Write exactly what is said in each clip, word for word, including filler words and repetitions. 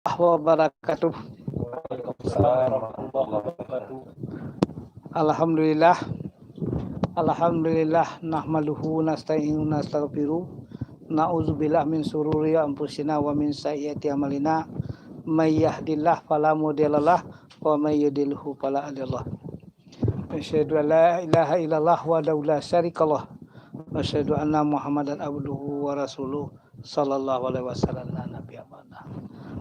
wabarakatuh. Alhamdulillah. Alhamdulillah, nahmaduhu, nasta'inuhu, nastaghfiruh. Na'udzubillah min syururi anfusina wa min sayyiati amalina. May yahdillah fala mudhillalah, wa may yudlilhu fala hadiyalah. Asyhadu an la ilaha illallah wahdahu la syarikalah. Wa asyhadu anna Muhammadan abduhu wa rasuluh, sallallahu alaihi wasallam, la nabiyya ba'dah.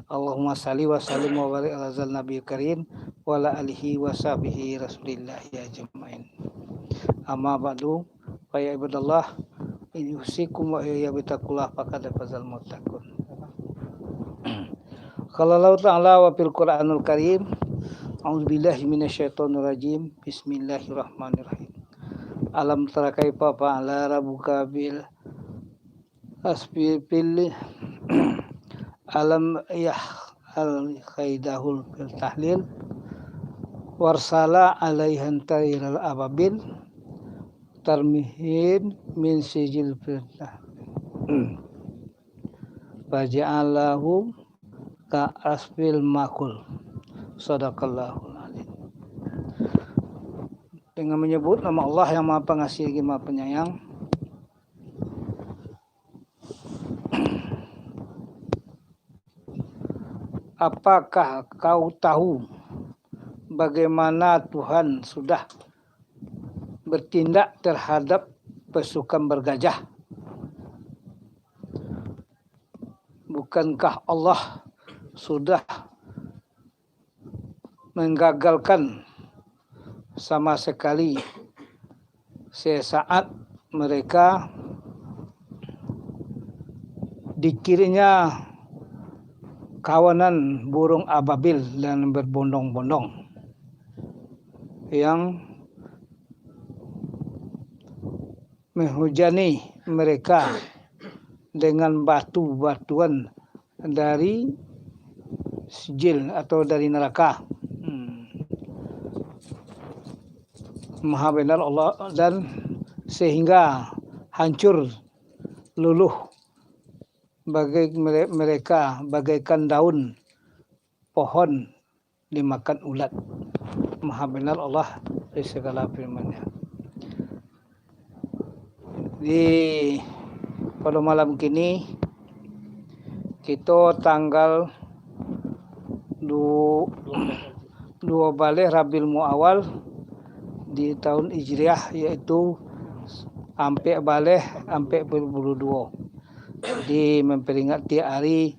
Allahumma salli wa sallim wa barik ala zal nabiyil karim wa ala alihi wa sahbihi rasulillahi ajmain. Amma ba'du, fa ya ibadallah, inni usikum wa iyaya bitaqullah, faqad fazal muttaqun. Qala Allahu ta'ala wa fil Qur'anul Karim, a'udzubillahi minasyaitonirrajim, bismillahirrahmanirrahim. Alam tara kaifa fa'ala rabbuka bil asfi fil, alam yaj'al kaidahum fi tadlil, wa arsala 'alaihim tairal ababil, tarmihim min sijil fitnah. Faja'alahum ka asfil makul. Sadaqallahul azim. Dengan menyebut nama Allah yang Maha Pengasih lagi Maha Penyayang, apakah kau tahu bagaimana Tuhan sudah bertindak terhadap pasukan bergajah? Bukankah Allah sudah menggagalkan sama sekali sesaat mereka dikiranya kawanan burung ababil dan berbondong-bondong yang menghujani mereka dengan batu-batuan dari sijil atau dari neraka. Hmm. Maha benar Allah, dan sehingga hancur luluh bagai mere-, mereka bagaikan daun pohon dimakan ulat. Maha benar Allah dari segala firman-Nya. Di pada malam kini, kito tanggal du-, duo baleh Rabiul Muawal di tahun Hijriah, yaitu ampek baleh ampek puluah duo. Jadi, memperingati hari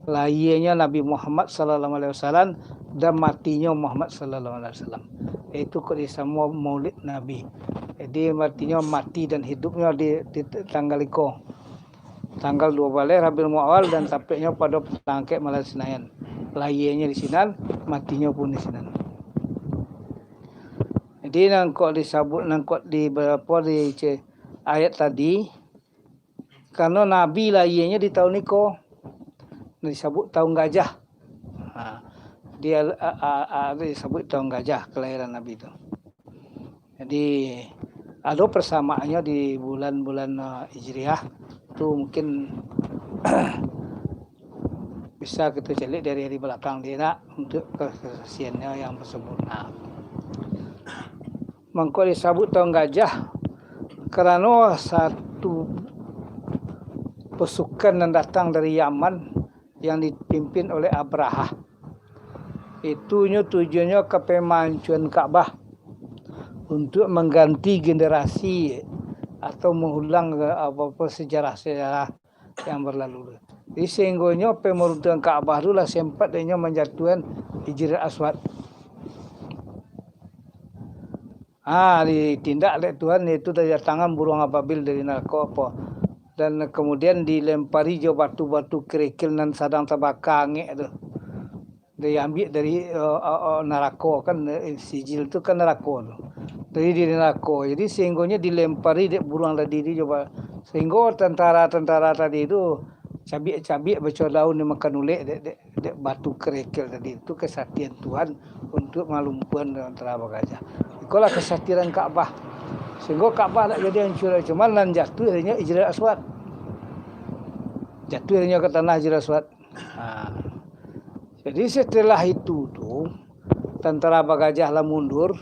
lahianyo Nabi Muhammad sallallahu alaihi wasallam dan matinyo Muhammad sallallahu alaihi wasallam. Itu kok disamo Maulid Nabi. Jadi, artinyo mati dan hidupnyo di, di tanggal iko. Tanggal duo baleh Rabiul Muawal dan tapeknyo pado tangkek malam Sinayan. Lahianyo di sinan, matinyo pun di sinan. Jadi, nangkok disabut, nangkok di barapo di ce-, ayat tadi, karano Nabi lahianyo di tahun iko, disabut tahun gajah. Ha, di al-, a-, a-, a-, disabut tahun gajah kelahiran Nabi tu. Jadi, ado persamaannyo di bulan-bulan, eh, Hijriah tu mungkin bisa kito caliak dari, dari balakang dia nak, untuk ke-, kesaksiannyo yang tersebut. Nah, mangko disabut tahun gajah, karano satu pasukan nan datang dari Yaman yang dipimpin oleh Abrahah. Itunyo tujuannyo ka pamancuan Ka'bah, untuk mangganti generasi atau mangulang, eh, apa-apa sejarah-sejarah yang berlalu. Jadi, sehinggonyo pemuruntuhan Ka'bah tu lah sempat dek inyo manjatuahan Hijril Aswad. Ah, ditindak dek Tuhan, yaitu didatangan buruang ababil dari narako apo. Dan kemudian dilempari jo batu-batu kerikil nan sadang tabaka angek tu. Diambiak dari, eh, eh, eh, narako kan, eh, sijil tu kan narako tu. Dari, dari narako. Jadi, sehinggonyo dilempari dek buruang tadi tu jo ba-, sehinggo tentara-tentara tadi tu cabiak-cabiak baco daun dimakan ulek dek, dek, dek batu kerikil tadi. Tu kesaktian Tuhan untuk malumpuahan tentara bagajah. Ikolah kesaktian Ka'bah. Sehinggo Ka'bah dak jadi hancua, cuman nan jatuah akhirnyo Hijril Aswad. Jatuah akhirnyo ka tanah Hijril Aswad. Ha. Jadi setelah itu tu, tentara bagajah lah mundur,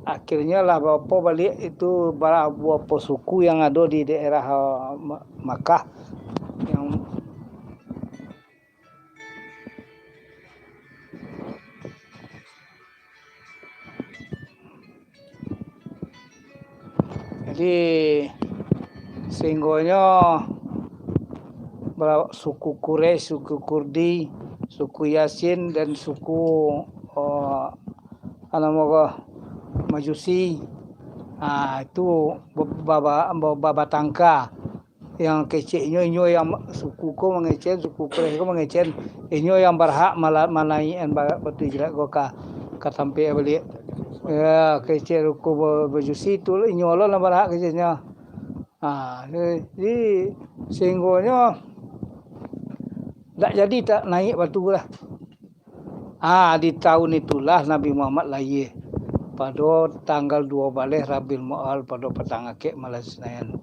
akhirnyo lah bapo baliak itu bara-, bapo suku yang ado di daerah, eh, Ma-, Makkah yang Jadi, sehinggonyo bara-, suku Quraisy, suku Kurdi, suku Yasin, dan suku, eh, apa namo ko, Majusi, ah, itu ba-, ba-, ba-, ba-, batangka. Yang keceknyo, inyo yang suku ko mangecek, suku Quraisy ko mangecek, inyo yang barhak mala-, manaiakan ba-, batu Ijrad ko ka, ka tampek baliak. Ya, kecek suku Ba-, Majusi tu, inyo lo nan barhak keceknyo. Ha, jadi, sehinggonyo dak jadi tak naiak batu lah. Ah, di tahun itulah Nabi Muhammad lahia, pado tanggal duo baleh Rabiul Awal, pado patang akek malam Sinain.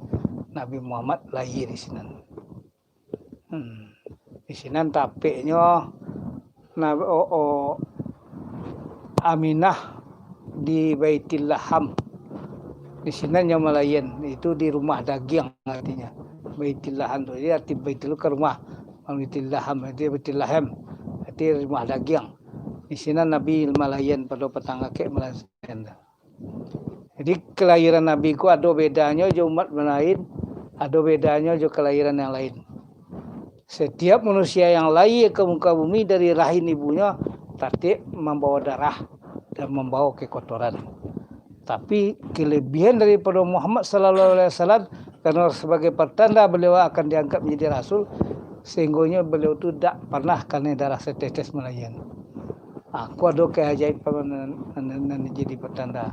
Nabi Muhammad lahia di sinan. Hmm. Di sinan tapeknyo, na-, o-, o-, Aminah di Baitul Laham. Di sinan nyo malahian, itu di rumah dagiang artinyo. Baitul Laham tu. Jadi arti Baitul tu ka rumah. Baitul Laham, arti Baitul Laham. Arti rumah dagiang. Di sinan Nabi malahian pado patang akek malam Sinain tu. Jadi kelahiran Nabi ko ado bedanyo jo umat lain, ado bedanyo jo kelahiran yang lain. Setiap manusia yang lahia ka muka bumi dari rahim ibunyo, tatek mambawa darah dan mambawa kekotoran. Tapi, kelebihan daripado Muhammad sallallahu alaihi wasallam, karano sabagai pertanda beliau akan diangkat menjadi rasul, sehinggonyo beliau tu dak pernah kanai darah setetes malahian. Ha, ko ado keajaiban nan, nan, nan jadi pertanda.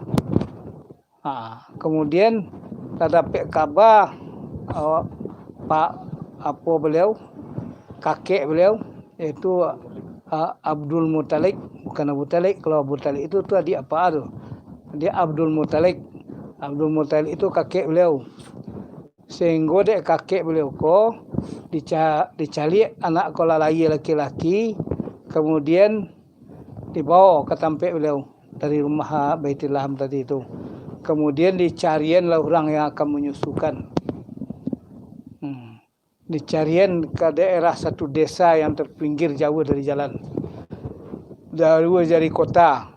Ha, kemudian lah dapek kaba, awak pak, apo beliau, kakek beliau, yaitu, ha, Abdul Muttalib, bukan Abu Talib. Kalau Abu Talib itu tu adik apak tu. Dia Abdul Muttalib. Abdul Muttalib itu kakek beliau. Sehinggo dek kakek beliau ko dica-, dicaliak anak ko lah lahia laki-laki, kemudian dibawa ka tampek beliau dari rumah Baitul Laham tadi tu. Kemudian dicarianlah urang yang akan menyusukan. Hmm. Dicarian ka daerah satu desa yang terpinggir jauh dari jalan, jauh dari kota.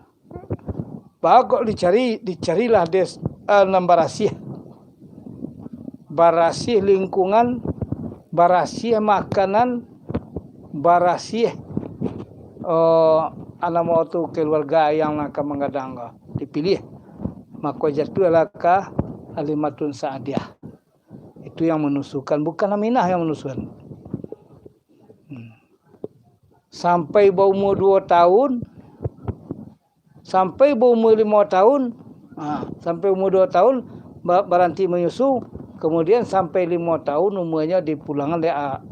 Bagok dicari, dicarilah des-, eh, nan barasiah. Barasiah lingkungan, barasiah makanan, barasiah, eh, namo tu, keluarga yang nan ka manggadang ko dipiliah. Mako jatuahlah ka Halimatun Sa'diah. Itu yang menyusukan, bukan Aminah yang menyusukan. Hmm. Sampai baumur dua tahun, sampai baumur lima tahun, ha, sampai umur dua tahun ba-, baranti manyusu, kemudian sampai lima tahun umurnyo dipulangan dek a-,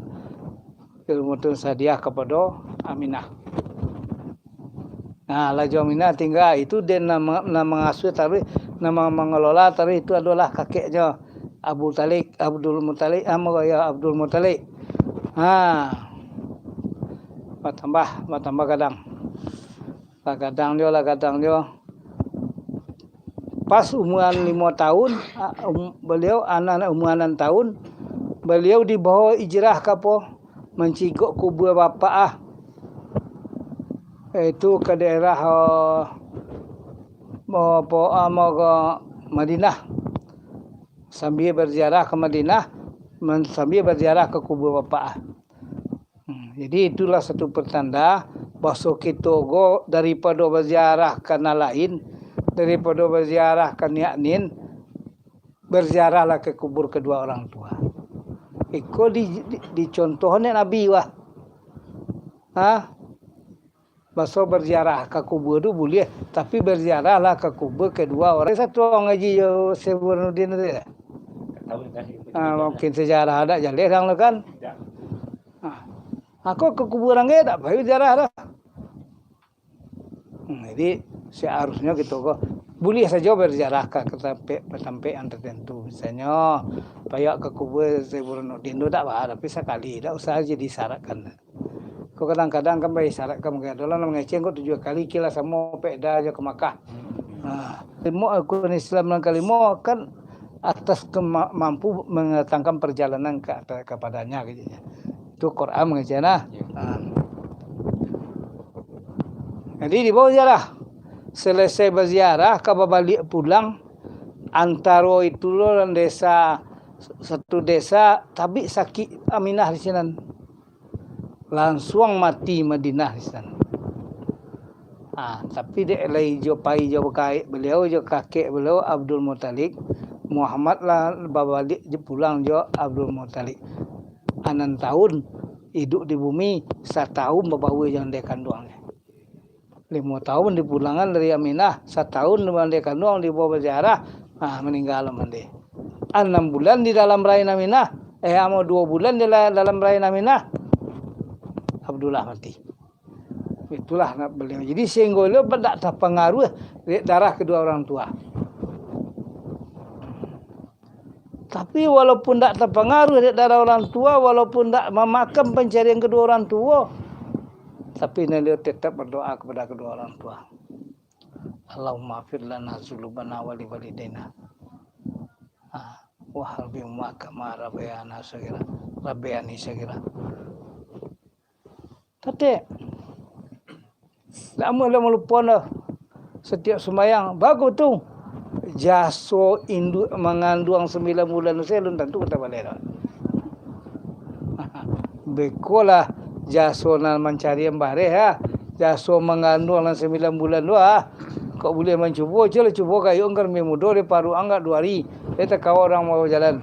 Halimatun Sa'diah kapado Aminah. Nah, Lajo Aminah tingga, itu dek nan ma-, nan mangasuah taruih, nan ma-, mangelola taruih itu adolah kakeknyo Abu Talib, Abdul Muttalib, ah, mako ya, Abdul Muttalib. Ha. Batambah, batambah gadang. Lah gadang jo, lah gadang jo. Pas umuran limo tahun, a-, um, baliau anak-anak umuran anam tahun, baliau dibawa hijrah ka apo? Mancigok kubua bapak ah. Yaitu ka daerah, eh, mo-, po-, ah, mo-, ko Madinah. Sambia baziarah ka Madinah, man-, sambia baziarah ka kubua bapak ah. Hmm, jadi itulah satu pertanda baso kito ko daripado baziarah ka nan lain, daripado baziarah ka niak nin, baziarahlah ka kubur kedua orang tua. Iko di, di, dicontoh dek Nabi wah. Ha? Baso baziarah ka kubur tu buliah, tapi baziarahlah ka kubur kedua orang. Satu orang Haji jo Syekh Burhanuddin tu ya. Ah, mungkin sejarah dak jaleh dang tu kan. Ah. Ako ka kubur urang ge dak pai ziarah dah. Hmm, jadi, seharusnyo kito ko buliah sajo baziarah ka, ka tampek, ka tampek yang tertentu. Misalnyo, payah ka kubur Syekh Burhanuddin tu dak ba, tapi sakali, dak usah jadi syaratkan. Ko kadang-kadang kan baisarat ka mangecek, doh lah mangecek ko tujuah kali, kila samo Pekda jo ka Makkah. Ha. Limo rukun Islam nan kalimo kan atas kema-, mampu mendatangkan perjalanan ka, kepadanya, gitu. Itu Quran mangecek nah. Ya. Ha. Jadi dibawa ziarah. Selesai baziarah, ka babaliak pulang, antaro itu lo desa, satu desa, tabik sakik Aminah di sinan. Lansuang mati Madinah di sinan. Ah, tapi dek lai jo pai jo bakaik baliau jo kakek baliau Abdul Muttalib, Muhammad lah babaliak jo pulang jo Abdul Muttalib. Anam tahun iduik di bumi, satahun babaua jo andeh kanduangnyo. Limo tahun dipulangan dari Aminah, satahun di andeh kanduang dibawa baziarah, ah, maningga lah mandeh. Anam bulan di dalam rahim Aminah, eh, amo duo bulan di la-, dalam rahim Aminah, Abdullah mati. Itulah nak baliau. Jadi, sehinggo baliau ndak tapangaruh dek darah kedua orang tua. Tapi, walaupun ndak tapangaruh dek darah orang tua, walaupun ndak mamakam pancarian kedua orang tua, tapi baliau tetap berdoa kepada kedua orang tua. Allahumma afir lana zulubana wali walidina. Ah, waharhamhuma kama rabayana sagira. Rabayani sagira. Tatek. Lamo lah malupo dah. Satiok sumbayang, bagus tu. Jaso induak manganduang sambilan bulan tu, saya alun tantu ka tabaleh dah. Bekolah jaso nan mancari bareh, ah. Jaso manganduang nan sambilan bulan tu, ah. Kok buliah mancubo, cubolah cubo gayuang ka rumah mudo, di paruak angkak duo hari. Dia takawa urang mau jalan.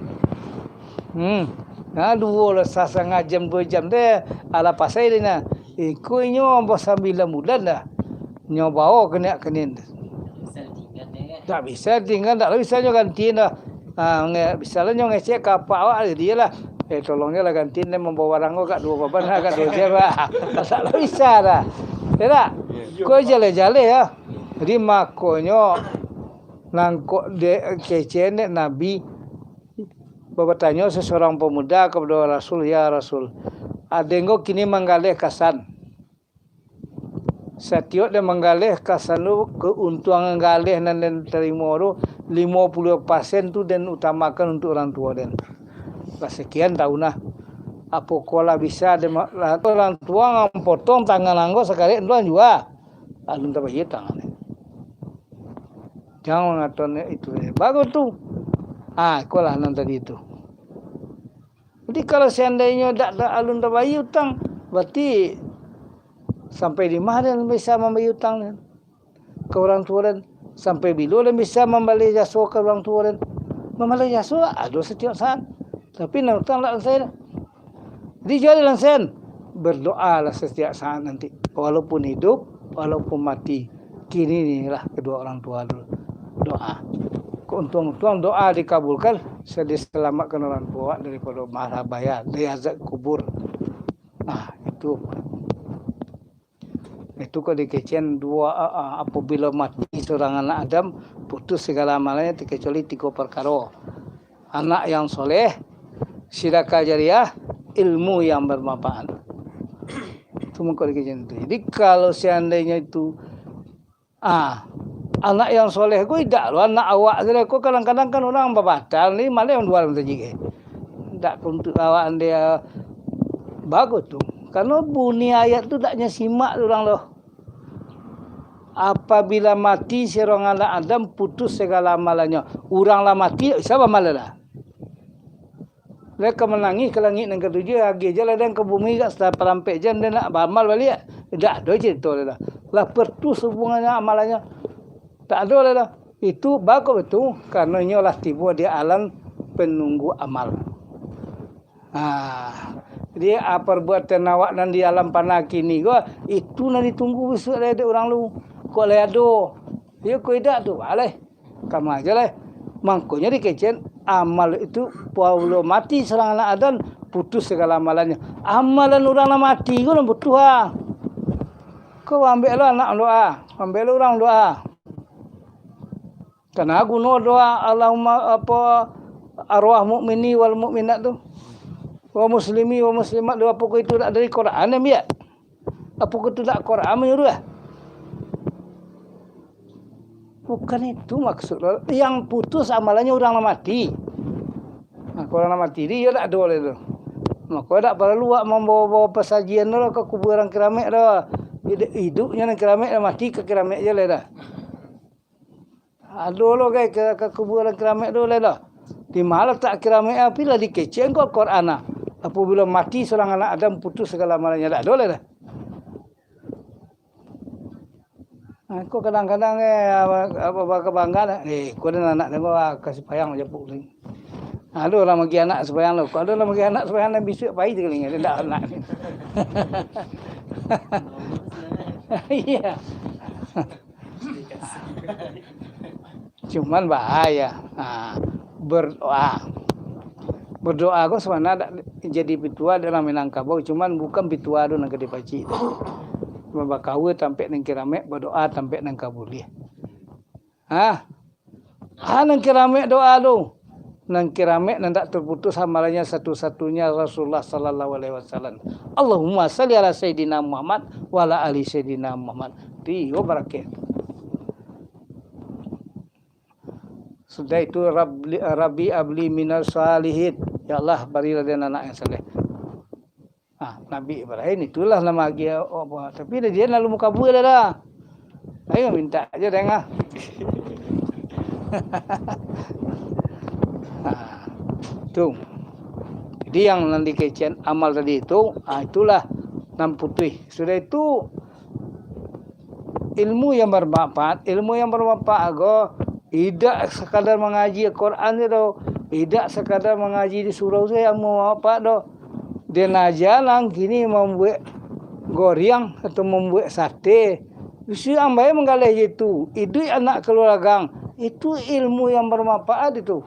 Hmm. Nah, duo lah, sa-, sangah jam, duo jam teh, alah pasai deh nah. Iko inyo ambo sambilan bulan dah. Nyo bawo kaniak kanin. Tak bisa tinggal, tak bisa nyo ganti dah. Ha, nge-, bisa lah nyo ngecek ka apak awak, jadi lah. Eh, tolong je lah ganti ni, mambawa barang ko agak duo baban, agak duo jam lah. Tak lah bisa dah. Ya tak? Ko jaleh-jaleh ya. Jadi makonyo nangkok dek kecek dek Nabi, batanyo seseorang pemuda kepada Rasul, "Ya Rasul, aden ko kini manggaleh kasan. Satiok den manggaleh kasan tu, keuntungan galeh nan den tarimo tu, limo puluah persen tu den utamakan untuk orang tuo den. Lah sekian tahun lah. Apokolah bisa den ma-, lah tu orang tuo ang potong tangan ang ko sakarek tu ang jua." Alun tabayia tangan. Jangan mangatokan itu. Bagus tu. Ah, ikolah nan tadi tu. Jadi, kalau seandainyo dak, dak alun tabayia utang, berarti sampai di ma den bisa mambayia utang den ka urang tuo den? Sampai bilo den bisa mambaleh jaso ka urang tuo den? Mambaleh jaso ado satiok saat. Tapi nan utang dak selesai. Jadi, jadilah sen, berdoalah satiok saat nanti. Walaupun hidup, walaupun mati. Kini inilah kedua orang tua dulu. Doa. Keuntungan-keuntungan doa dikabulkan, sa-, diselamatkan orang tua daripado marah bahaya, dari azab kubur. Nah, itu. Itu kok dikecekan dua, a, a, apabila mati seorang anak Adam, putus segala amalnya terkecuali tiga perkara. Anak yang soleh, sedekah jariah, ilmu yang bermanfaat. Itu mangko dikecekan itu. Jadi, kalau seandainya itu, ah, anak yang soleh ko idak lo, anak awak sajo ko, kadang-kadang kan urang babatal ni, malah yang dua dalam tajik, eh. Idak untuak awak dia bagus tu. Karena bunyi ayat tu dak nyo simak urang lo. Apabila mati seorang anak Adam, putus segala amalannya. Urang lah mati, dak bisa baamal lah. Lah ka manangih ka langik nan katujuah, agiah je lah den ka bumi agak saparampek jam, den nak baamal baliak. Dak ado carito lah. Lah putus hubungannya amalannya. Tak ado lah dah. Itu bagus tu, karena inyo lah tibo di alam penunggu amal. Ha, jadi, ah, perbuatan awak nan di alam fana kini ko, itu nan ditunggu bisuak lai dek urang lu. Kok lai ado? Iyo, kok idak tu, baleh. Kama aja lai. Mangkonyo dikecekan amal itu, pabilo mati seorang anak Adam, putus segala amalannya. Amalan urang nan mati ko nan putus, ah. Ko ambek lo anak doa, ambek lo urang doa. Kana guno doa Allahumma, apo, arwah mukmini wal mukminat tu. Wa muslimi wa muslimat tu, apo ko itu dak dari Quran, ambiak? Apokoh tu dak Quran manyuruah? Bukan itu maksud lo. Yang putus amalannyo urang lah mati. Nah, kalau lah mati, dia dak ado lai tu. Mako dak paralu awak mambawa-bawa pasajian tu lah ka kuburan kiramek tu. Iduik-, iduiknyo nan kiramek, lah mati ka kiramek je lai dah. Ado lo gai ka, ka kuburan kiramek tu lai dah. Di ma latak kiramek, api lah dikecek ko Quran ah. Apabila mati seorang anak Adam, putus segala amalannyo, dak ado lai dah. Ah, ko kadang-kadang, eh, apa, apa, kabanggaan, eh, ko ado anak tengok, ah, ka sumbayang japuk ni. Aduh, lah magi anak sumbayang lo. Ko ado lah magi anak sumbayang, nan bisuak pai tu kali ni, ndak anak ni. Iya. Cuman bahaya. Ha, berdoa. Berdoa ko sabananyo dak jadi pitua dalam Minangkabau, cuman bukan pitua tu nan ka dipacik tu. Cuma bakawa tampek nan kiramek, berdoa tampek nan ka buliah. Ha? Ha, nan kiramek doa tu. Nan kiramek nan tak terputus amalannya satu-satunya Rasulullah sallallahu alaihi wasallam. Allahumma salli ala Sayyidina Muhammad wa ala ali Sayyidina Muhammad. Dio barakat. Sudah itu, Rabbi, Rabbi abli minas salihin. Ya Allah, barilah dia anak yang saleh. Ah, Nabi Ibrahim itulah nama agi, oh, apa, tapi dia, dia lalu mukabua dah, dah. Ayo minta aja deng ah. Ah, tu. Jadi yang nan dikecekan amal tadi itu, ah, itulah nan putuih. Sudah itu, ilmu yang bermanfaat, ilmu yang bermanfaat ko, idak sekadar mangaji Quran je doh, idak sekadar mangaji di surau sajo yang bermanfaat doh. Den aja nan kini mambuek goriang atau mambuek sate, bisuak ang bae manggaleh je tu, iduik anak kaluarga ang, itu ilmu yang bermanfaat itu.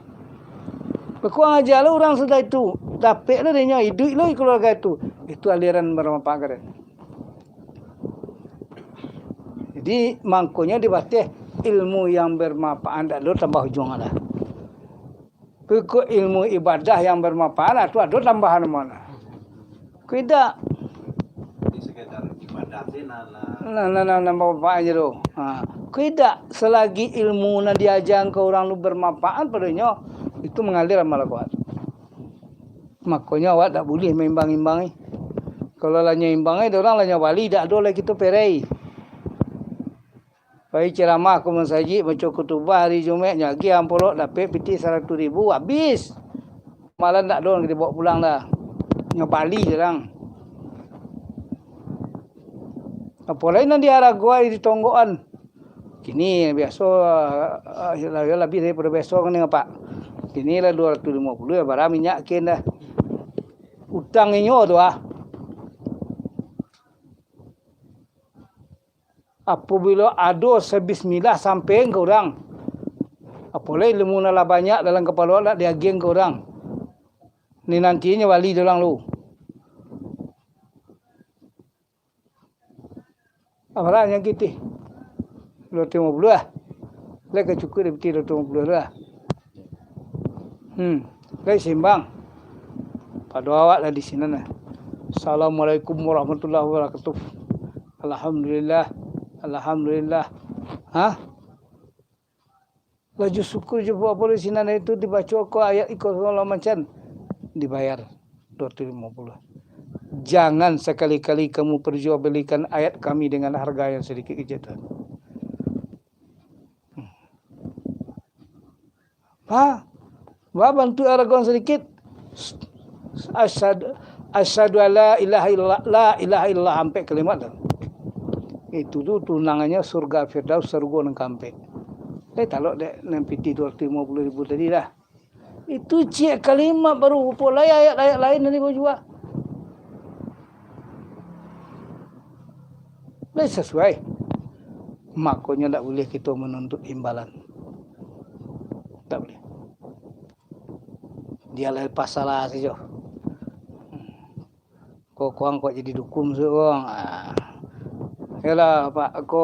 Bakuang aja lah urang sudah itu, dapek lah denyo, iduik lah kaluarga itu, itu aliran bermanfaat keren. Jadi, mangkonyo dibateh ilmu yang bermanfaat, dak ado tambah ujuang lah. Pokok ilmu ibadah yang bermanfaat lah, tu ado tambahan amal lah. Kok idak? Jadi, sekedar ibadah se nan, nan, nan, nan, nan bermanfaat je tu. Ha. Kok idak, selagi ilmu nan diajakan ka urang tu bermanfaat padonyo, itu mangalir amal kuat. Makonyo awak dak buliah maimbang-imbang, eh. Kalau lah nyo imbang, eh, urang lah nyo bali, dak ado lai kito perai. Pai ceramah ka masajik, baco kutubah ari Jumaik, nyo agiah ampulok, dapek pitih saratuih ribu, abih. Malam dak ado nan ka dibaok pulang dah. Nyo bali je urang. Apo lai nan diaragoan, ditonggokan. Kini biaso, ah, lah, lah labiah daripado biaso kan, Pak. Kini lah duo ratuih limo puluah, bara minyak kin dah. Utang inyo tu ah. Apabilo ado sabismillah, sampaian ka urang. Apo lai ilmu nan lah banyak dalam kapalo, dak diagian ka urang. Ni nantinyo bali dek urang lu. Apo lah nan kitih? Duo ratuih limo puluah lah. Lai ka cukuik dapek duo ratuih limo puluah tu lah. Hmm, lai seimbang. Pado awak lah di sinan lah. Assalamualaikum warahmatullahi wabarakatuh. Alhamdulillah. Alhamdulillah. Ha? Laju syukur jo apo di sinan itu dibaco ko ayat iko sagalo macam, dibayar duo ratuih limo puluah. Jangan sakali-kali kamu perjualbelikan ayat kami dengan harga yang sedikit kecil tu. Ha? Ba bantuak aragoan sadikit. Asyhadu, asyhadu an la ilaha illa, la ilaha illa ampek kalimat tu. Itu tu tunangannya surga Firdaus, sarugo nan kaampek. Eh, talok dek nan pitih duo ratuih limo puluah ribu tadi lah. Itu ciek kalimat baru, apo lai ayat-ayat lain nan dibaco jua. Lai sasuai. Makonyo ndak buliah kito manuntut imbalan. Ndak buliah. Dia lai pasal sajo. Ko kuang kok jadi dukun suruang. Ah. Yalah, Pak, ko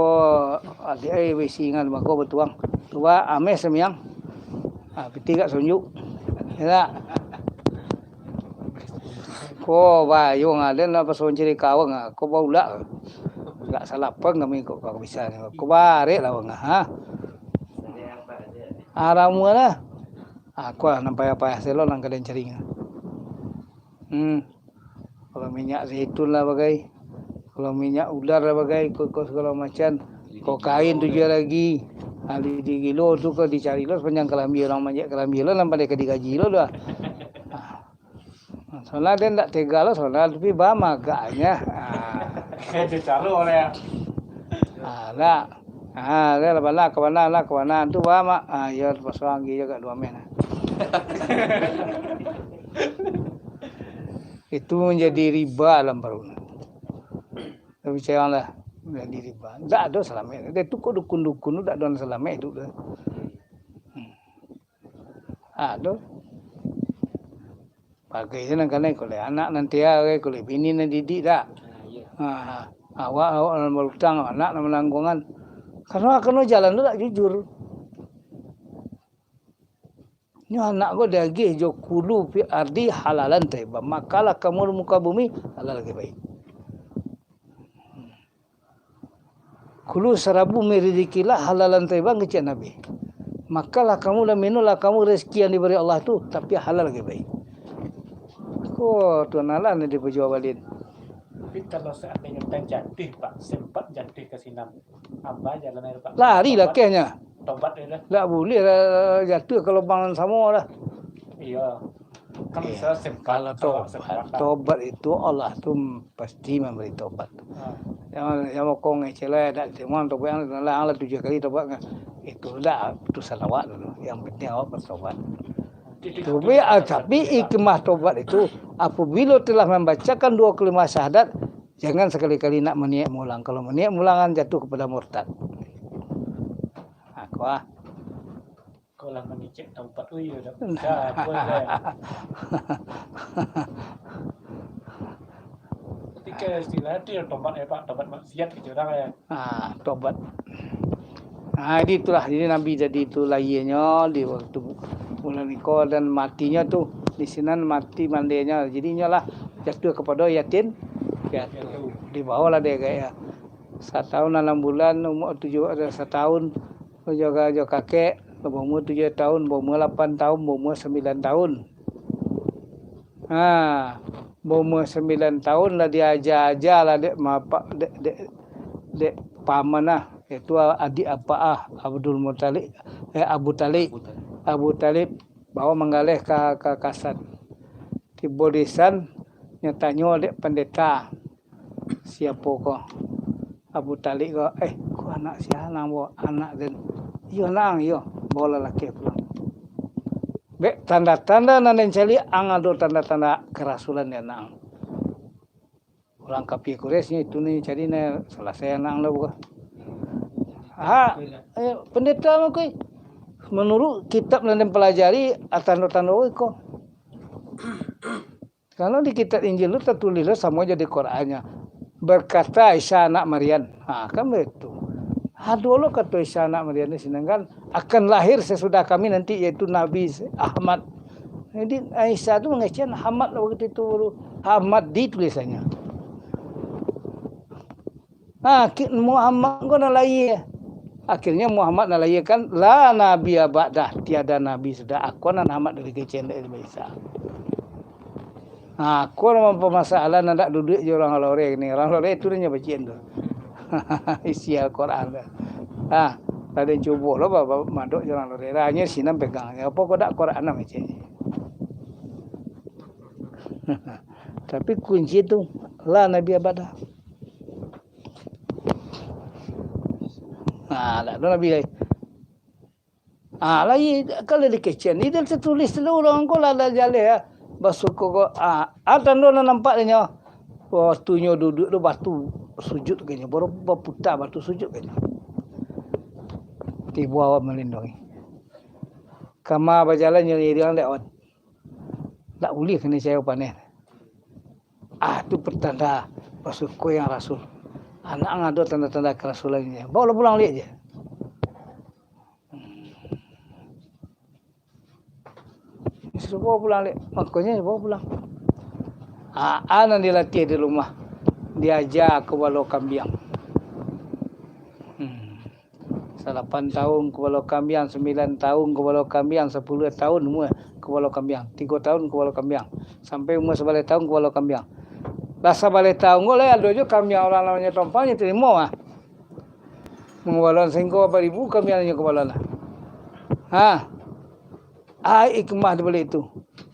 adik ai bisi ingat mako batuang. Cuba ameh samiang. Ah, pitih gak sunjuk. Yalah. Ko bayuang aden lah paso mancari kawang ah. Ko baulak. Agak salapang kami ko, ko bisa ni. Ko barek lah wang ah. Aramu lah. Ah, ko lah nan payah-payah selo nan ka den cari. Hmm. Kalau minyak zaitun lah bagai. Kalau minyak ular lah bagai, ko, ko segala macam. Ko kain tu juo lagi. Ah, di, di gilo tu ko dicari lo sapanjang kalambi urang manjek kalambi lo nan pandai ka digaji lo dah. Ah. Salah dia ndak tega lo, salah tapi bamagaknya. Ah. Dia caro oleh. Ah, dak. Ah, dia lah bana, ka bana lah, ka bana tu bamak. Ah, iyo terpaksa anggi juga dua men. Itu menjadi riba dalam baru. Tapi sayanglah menjadi riba. Ndak ado salamaik. Dia tu kok dukun-dukun tu ndak ado nan salamaik tu dah. Hmm. Ado. Pakai je nan kanai kulai anak nan tia, kulai bini nan didik dak. Ha, ha. Awak, awak nan barutang, anak nan manangguangan. Karano, karano jalan tu dak jujur. Nyo anak ko diagih jo kulu fi ardi halalan thayyiban. Makalah kamu di muka bumi, halal lagi baik. Kulu sarabu min rizqillah halalan thayyiban, kecek Nabi. Makalah kamu dan minumlah kamu rezeki yang diberi Allah tu, tapi halal lagi baik. Ko Tuan Allah ni dipajual balian. Tapi kalau seandainya tak jatuh, Pak, sempat jatuh ke sinan, apa jalannya, Pak? Lari lah Tobat? Kehnya. Tobat dia dah. Tak boleh lah jatuh ke lubang yang sama dah. Iya. Kan iya. Bisa sempat, kalau tobat, sempat, Pak. Tobat itu Allah tu pasti memberi tobat. Ha. Yang, yang mokong celai dak terima tobat yang lah, lah tujuh kali tobat kan. Itu dah keputusan awak dulu. Yang penting awak bertobat. Tapi, ah, tapi hikmah tobat itu, apabila telah membacakan dua kalimat syahadat, jangan sekali-kali nak maniat mulang. Kalau maniat mulang, kan jatuh kepada murtad. Nah, kuah. Kalau lah mangecek taubat, oh iyo, dah. Dah, boleh. Tapi ke istilah tu yang tobat, eh, Pak, tobat maksiat gitu orang, ya. Ah, tobat. Ah, jadi itulah, jadi Nabi jadi itu lahianyo di waktu bulan iko dan matinyo tu di sinan mati mandinyo. Jadi inyo lah jatuh kepada yatim piatu. Dibawalah dia kayak satahun anam bulan, umur tujuh, ada satahun, jo, jo kakek, baumur tujuh tahun, baumur lapan tahun, baumur sambilan tahun. Ha, baumur sambilan tahun lah diaja-aja lah dek mapak, dek, dek, dek paman lah, yaitu adik apak ah, Abdul Muttalib, eh, Abu Talib. Abu Talib. Abu Talib bawa manggaleh ka, ka, ka san. Tibo di san, nyo tanyo dek pandeta, "Siapo ko?" Abu Talib ko, "Eh, ko anak sia nan bawa?" "Anak den." "Iyo, nak ang, iyo." Bawa lah laki pulang. Bek tanda-tanda nan den caliak, ang ado tanda-tanda kerasulan di anak ang. Urang kapia Quraisy nyo itu ni cari nyo salasai anak ang lah bukan. Ha, eh, pandeta mah koi. Menurut kitab nan den pelajari, ah, tanda-tanda iko. Karano di kitab Injil tu tatulih lo samo jo di Qurannyo. Berkata Isa anak Maryam. Ha, kan baitu. Ado lo kato Isa anak Maryam di sinan kan, akan lahir sesudah kami nanti, yaitu Nabi Ahmad. Jadi Isa tu mangecek Ahmad lah waktu itu baru. Ahmad di tulisannyo. Ha, ki-, Muhammad ko nan lahia. Akhirnyo Muhammad nan lahia kan, la nabiyya ba'dah, tiada nabi sudah. Ako nan Ahmad dari kecil dari Isa. Ha, ako nan mampamasalah nan dak duduak jo urang loreh ni. Urang loreh tu nyo bacian tu. Isi Al-Quran tu. Ha, lah den cubo lo ba-, ba-, madok jo urang loreh. Lah, nyo sinan pegang. Apo ko dak Quran nan bacian. Tapi kunci tu, la nabiyya ba'dah. Nah, dak ado nabi lai. Ah, lai, kalau dikecekan, di dalam tertulis tu urang ko lah, lah jaleh, ah. Basuko ko, ah, ah, tando nan nampak inyo. Waktunyo duduak tu batu sujud ka inyo, baru baputa batu sujud ka inyo. Tibo awak malindungi. Kama bajalan nyo iriang dek awak. Dak buliah kanai cahayo paneh. Ah, tu pertanda basuko yang rasul. Anak ang ado tanda-tanda kerasulan ini. Bawa lah pulang liak je. Suruh bawa pulang liak. Makonyo bawa pulang. Aa nan dilatih di rumah, diaja kubalo kambiang. Hmm. Salapan tahun kubalo kambiang, sambilan tahun kubalo kambiang, sapuluah tahun umua kubalo kambiang, tigo tahun kubalo kambiang, sampai umua sabaleh tahun kubalo kambiang. Lah sabaleh tahun ko lai ado jo kambiang urang namonyo tompang, nyo tarimo ah. Mangubalo sainggo baribu kambiang nyo kubalo lah. Ha. Ai hikmah di balik tu.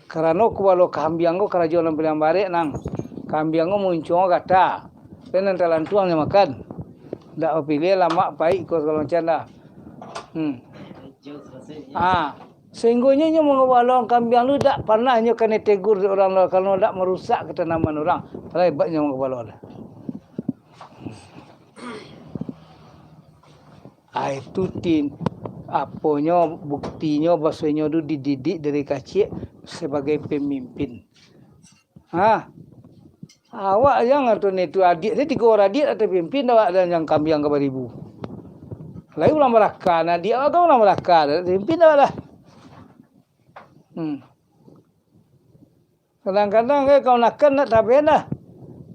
Karano kubalo kambiang ko karajo nan paliang barek nang. Kambiang ko muncuang gata. Kan nan talantuang nyo makan. Ndak bapiliah lamak, paik, ko sagalo macam dah. Hmm. Ah, sehinggonyo nyo mangubalo kambiang tu dak panah nyo kanai tegur dek urang lo, karano dak marusak katanaman urang. Padahal hebatnyo mangubalo tu. Ah, itu tin, aponyo, buktinyo, basonyo tu dididik dari kaciak sabagai pamimpin. Ha, awak jan atau itu adiak, dia tigo urang adiak lah tapimpin awak, dan jan kambiang ka baribu. Lai urang balakang, adiak awak kan urang balakang, tapimpin awak lah. Hmm. Kadang-kadang kan kamanakan nak tabian dah.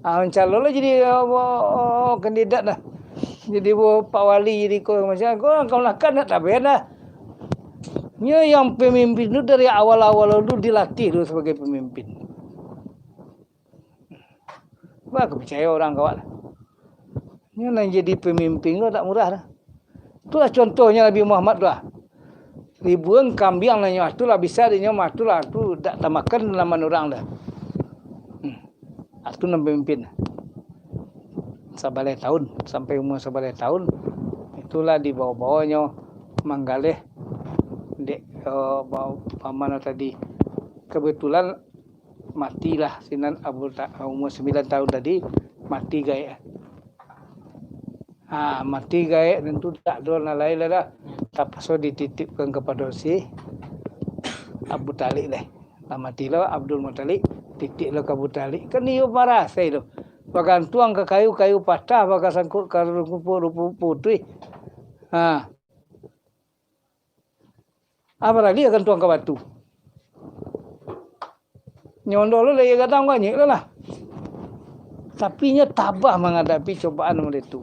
Ah, mancalon lah jadi, oh, oh, kandidat dah. Jadi buah Pak Wali, jadi ko macam ko, kamanakan nak tabian dah. Nyo yang pamimpin tu dari awal-awal dulu dilatih dulu sabagai pamimpin. Bah, ka picayo urang ka awak lah. Nyo nan jadi pamimpin ko dak murah dah. Itulah contohnyo Nabi Muhammad tu lah. Ribuan kambiang nan nyo atulah bisa dek nyo mah atulah tu dak tamakan laman urang dah. Hmm. Atu nan pamimpin. Sabaleh tahun, sampai umua sabaleh tahun, itulah dibawa-bawanyo manggaleh dek, eh, ba-, pamanah tadi. Kebetulan matilah sinan Abu Ta-, umua sambilan tahun tadi, mati gaek. Ha, mati gaek, tantu tak ado nan lain lah dah. Tapaso dititipkan kapado si Abu Talib deh. Lah mati lo Abdul Muttalib, titip lo ka Abu Talib. Kan iyo marasai tu. Bagantuang ka kayu, kayu patah, bagasangkut ka rumput, rumput putuih. Ha. Apalagi gantuang ka batu. Nyo ondeh lo lai gadang banyaknyo lah. Tapi nyo tabah mangadapi cobaan model tu.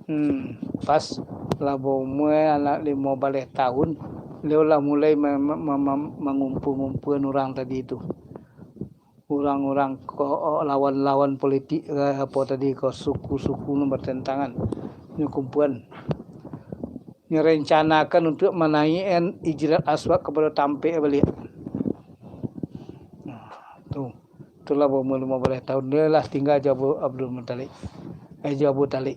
Hmm, pas lah baumua anak limo baleh tahun, baliau lah mulai ma-, ma-, ma-, ma-, mangumpua-ngumpuan urang tadi tu. Urang-urang ko, lawan-lawan politik, eh, apo tadi ko, suku-suku nan batantangan. Nyo kumpuan. Nyo rencanakan untuak manaiakan Hijril Aswad kapado tampek baliak. Nah, tu. Itulah baumua limo baleh tahun. Dia lah tingga jo Abu Abdul Muttalib. Eh, jo Abu Talib.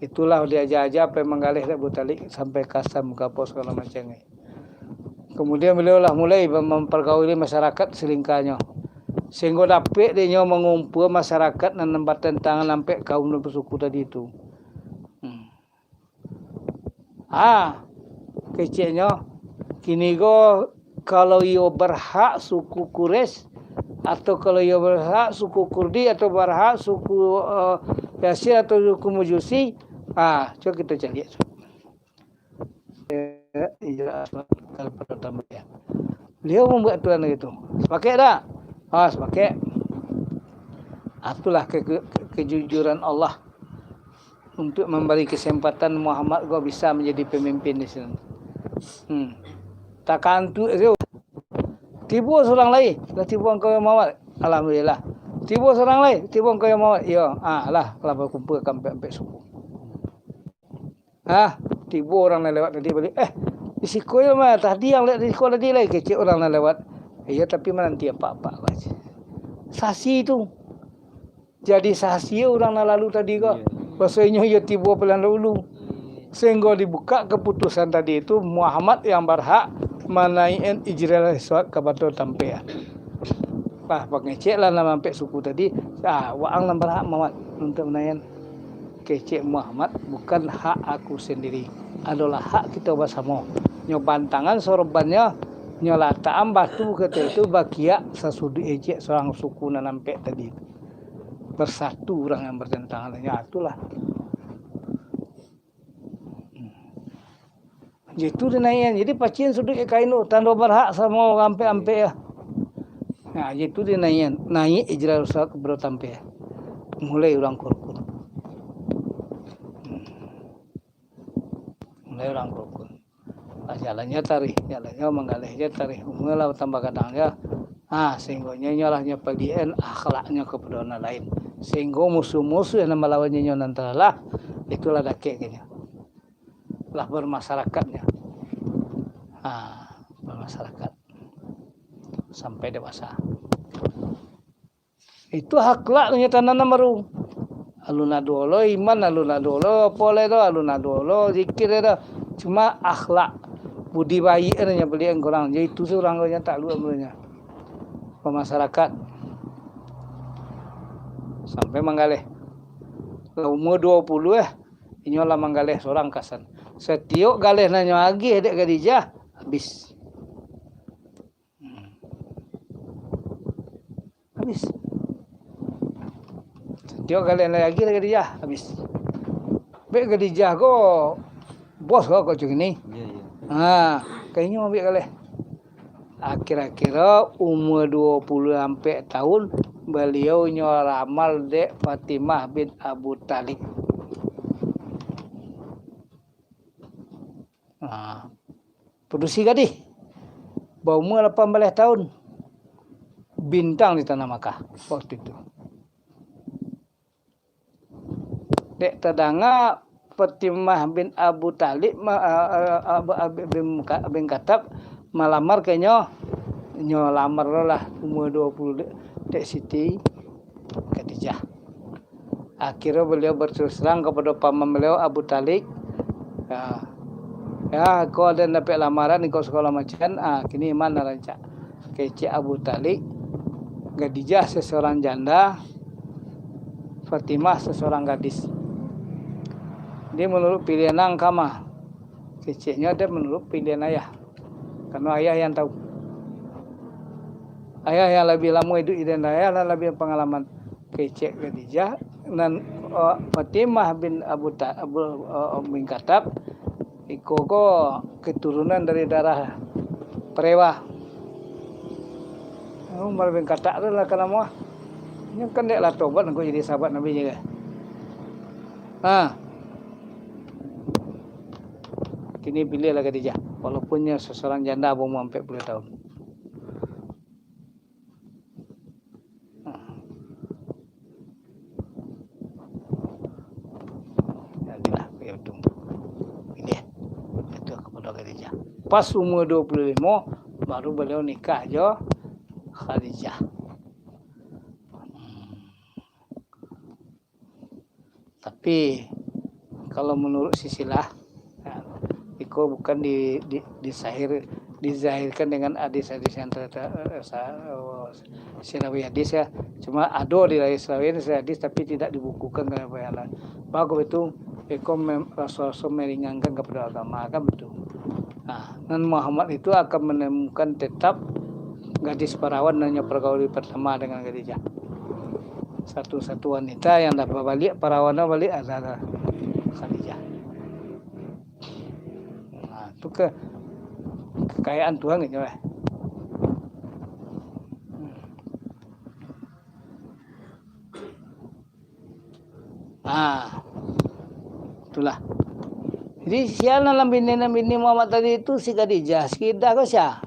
Itulah diaja-aja pai manggaleh dek Abu Talib sampai kasam ka apo sagalo macam. Kemudian baliau lah mulai mem-, mampargauli masyarakat salingkanyo. Sehinggo dapek dek nyo mangumpua masyarakat nan batantangan ampek kaum nan basuku tadi tu. Hmm. Ah, keceknyo, kini ko kalau iyo barhak suku Quraisy, atau kalau iyo barhak suku Kurdi, atau barhak suku, eh, Yasir, atau suku Majusi, ah, cubo kito caliak. Hijrah Aswad kapado tampek. Baliau mambuek aturan lagi tu. Sapakek dak? Ah, sapakek. Ah, itulah ke-, ke-, kejujuran Allah untuk mambari kesempatan Muhammad ko bisa manjadi pamimpin di siko. Hmm. Takantuak tu. Tibo surang lai, lah tibo angkau yo Muhammad. Alhamdulillah. Tibo surang lai, tibo angkau yo Muhammad. Iyo, ah, lah, lah bakumpua ka ampek-ampek suku. Ah, tibo urang nan lewat tadi baliak. Eh, di siko yo mah, tadi nan lewat di siko tadi lai, kecek urang nan lewat. Iyo, tapi mananti apak-apak bae. Saksi tu. Jadi saksi urang nan lalu tadi ko. Iyo. Baso inyo iyo tibo paling dahulu. Iyo. Sehinggo dibukak kaputusan tadi tu, Muhammad yang barhak manaiakan Hijril Aswad kapado tampek. Lah, pangecek lah nan ampek suku tadi, ah, waang nan barhak Muhammad untuak manaiakan. Kecek Muhammad, bukan hak aku sandiri, adolah hak kito basamo. Nyo bantangan sorobannyo, nyo latakan batu kato itu bakiak sasuduik ejek surang suku nan ampek tadi. Basatu urang nan batantangan, nyo itulah. Jadi tu dinaiakan. Jadi pacik suduik kain tu, tando barhak samo ampek-ampek lah. Nah, itu dia naiak, naiak Hajarul Aswad ka Padang Tampeh. Mulai urang ka rukun. Hmm. Mulai urang ka rukun. Ah, jalannyo taruih, jalannyo manggaleh jo taruih. Umua lah batambah gadang jo. Ha, sahinggonyo inyo lah nyo paliek-an akhlaknyo kapado urang lain. Sahinggo musuah-musuah nan malawannyo nan talalah, itulah dakek ka inyo. Lah bamasarakatnyo. Ha, bamasyarakat. Sampai dewasa. Itu akhlak nyo tananam baru. Alun ado lo iman, alun ado lo apo lai do, alun ado lo zikir lai do. Cuma akhlak, budi baiak nyo paliek-an ka urang. Jadi itu surang ko nyo takluk amuanyo. Bamasyarakat. Sampai manggaleh. Lah umua duo puluah, eh, inyo lah manggaleh surang kasan. Satiok galeh nan nyo agiah dek Khadijah, habis. Hmm. Habis. Satiok galeh nan agiah dek Khadijah, habis. Bek Khadijah ko bos ko, kok cam kini. Iyo, iyo. Ha, ka inyo ambiak galeh. Akhir-akhir umua duo puluah ampek taun, baliau nyo ramal dek Fatimah bin Abu Thalib. Ha. Padusi gadih. Baumua lapan baleh taun. Bintang di tanah Makkah waktu itu. Dek tadanga Fatimah bin Abu Thalib ma-, a-, a-, Abu, Abu bin Ka-, bin Khattab malamar ka inyo, inyo lamar lo lah umua duo puluah dek, dek Siti Khadijah. Akhirnyo baliau baterus terang kapado paman baliau Abu Thalib. Ya. Ya, ko aden dapek lamaran, iko sagalo macam, ah, kini ma nan rancak. Kecek Abu Thalib, Khadijah seseorang janda, Fatimah seseorang gadis. Jadi, menurut pilihan ang kama? Keceknyo, ado menurut pilihan ayah. Karano ayah yang tahu. Ayah yang labiah lamo iduik, dan ayah lah labiah pangalaman. Kecek Khadijah, nan, eh, Fatimah bin Abu Ta-, Abu, eh, bin Khattab, iko ko keturunan dari darah Parewa. Umar bin Khattab tu lah ka namo. Nyo kan dek lah tobat nangko jadi sahabat Nabi juo. Ha. Kini piliahlah Khadijah, walaupun nyo seseorang janda baumua ampek puluah taun. Jadilah, yo, tu. Piliah. Itu kapado Khadijah. Pas umua duo puluah limo, baru baliau nikah jo Khadijah. Hmm. Tapi, kalau menurut silsilah, ya, iko bukan di, di, disahir-, dizahirkan dengan hadis-hadis yang ter-, ter-, sa-, sirawi hadis, ya. Cuma ado di sirawi hadis, tapi tidak dibukukan kenapa yang lain. Bagus itu, iko mem-, raso-raso meringankan kepada agama, kan betul. Nah, nan Muhammad itu akan menemukan tetap gadis perawan nan nyo pergauli pertama dengan Khadijah. Satu-satu wanita yang dapat baliak, perawan baliak adalah Khadijah. Nah, itu ke-, kekayaan Tuhan gitu lah. Ah, itulah. Jadi, sia nan bini, nan bini Muhammad tadi itu si Khadijah, si Khadijah ko sia?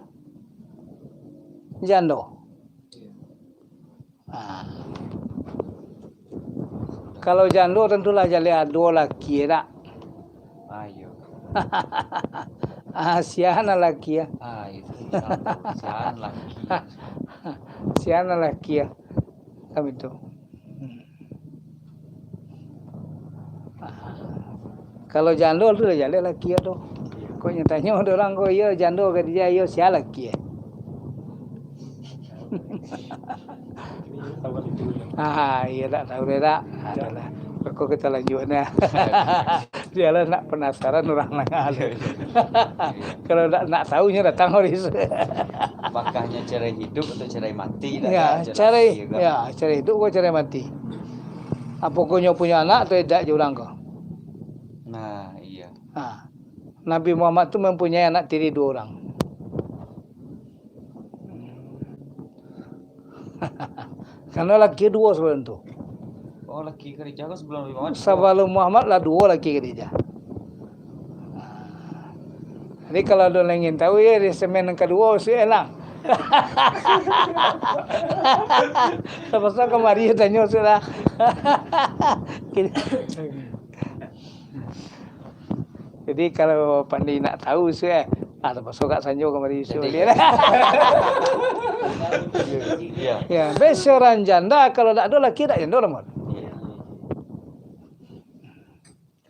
Jando. Ah. Kalau jando tentulah jaleh ado laki, dak? Ah, iyo. Ah, sia nan laki, ya. Ah, itu. Sia nan laki. Sia nan laki, ya. Kan itu. Hmm. Kalau jando tu lah jaleh laki tu. Kok nyo tanyo urang ko, iyo jando Khadijah, iyo sia laki? Ah, iyo, dak tahu deh, dak. Adalah. Kok kita lanjut nah. Bialah nak penasaran urang nangah tu. Iyo, iyo. Kalau nak, nak tahu nyo datang, Horis. Apakah nyo cerai hidup atau cerai mati? Ya, cerai, ya, cerai hidup atau cerai mati. Apo ko nyo punyo anak atau idak jo urang ko? Nah, iyo. Ha. Nabi Muhammad tu mempunyai anak tiri duo urang. Karano laki duo sabalun tu. Oh, laki Khadijah ko sabalun Nabi Muhammad? Sabalun Muhammad lah duo laki Khadijah. Jadi, kalau ado nan ingin tahu, yo, di segmen nan kaduo, sudah lah. Terpakso kamari tanyo sudah. Jadi, kalau pandai nak tahu, sudah, ah, terpakso kak sanjo kamari, sudah. Jadi, ya. Ya, be seorang janda, kalau dak ado laki, dak jando lah, Mon. Iya.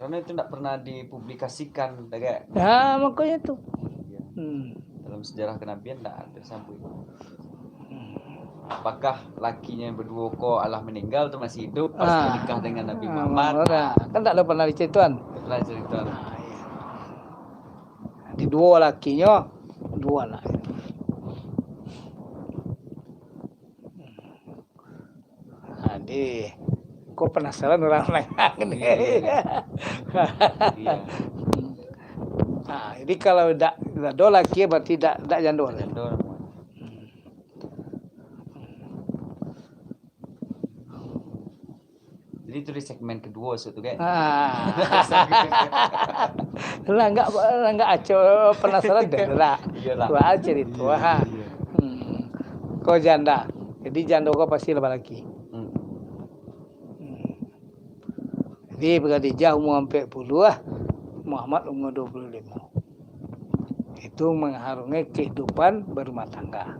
Karena itu ndak pernah dipublikasikan, dak, Kak? Nah, makanya tu. Iya. Hmm. Dalam sejarah kenabian ndak ada sampai. Hmm. Apakah lakinya yang berdua ko alah meninggal tu masih hidup pas Ah. menikah dengan Nabi Ah, Muhammad? Ora. Kan tak ada pernah diceritakan. Tak pernah diceritakan. Ah, iya. Di duo lakinyo, duo anak. Jadi, kok penasaran orang lain ni? Iya, iya. Iya. Nah, jadi kalau dak, dak ado laki, berarti dak, dak jando. Dak jando. Hmm. Jadi itu di segmen kedua, so, tu, kan? Ah. Lah, enggak, lah, enggak aco penasaran deh, lah. Iyalah. Wah, cerita, Iya, ha. iya. Hmm. Kau janda. Jadi janda kau pasti lah balaki. Hmm. Hmm. Jadi Khadijah umur ampek puluah, Muhammad umur dua puluh lima. Itu mengharungi kehidupan berumah tangga.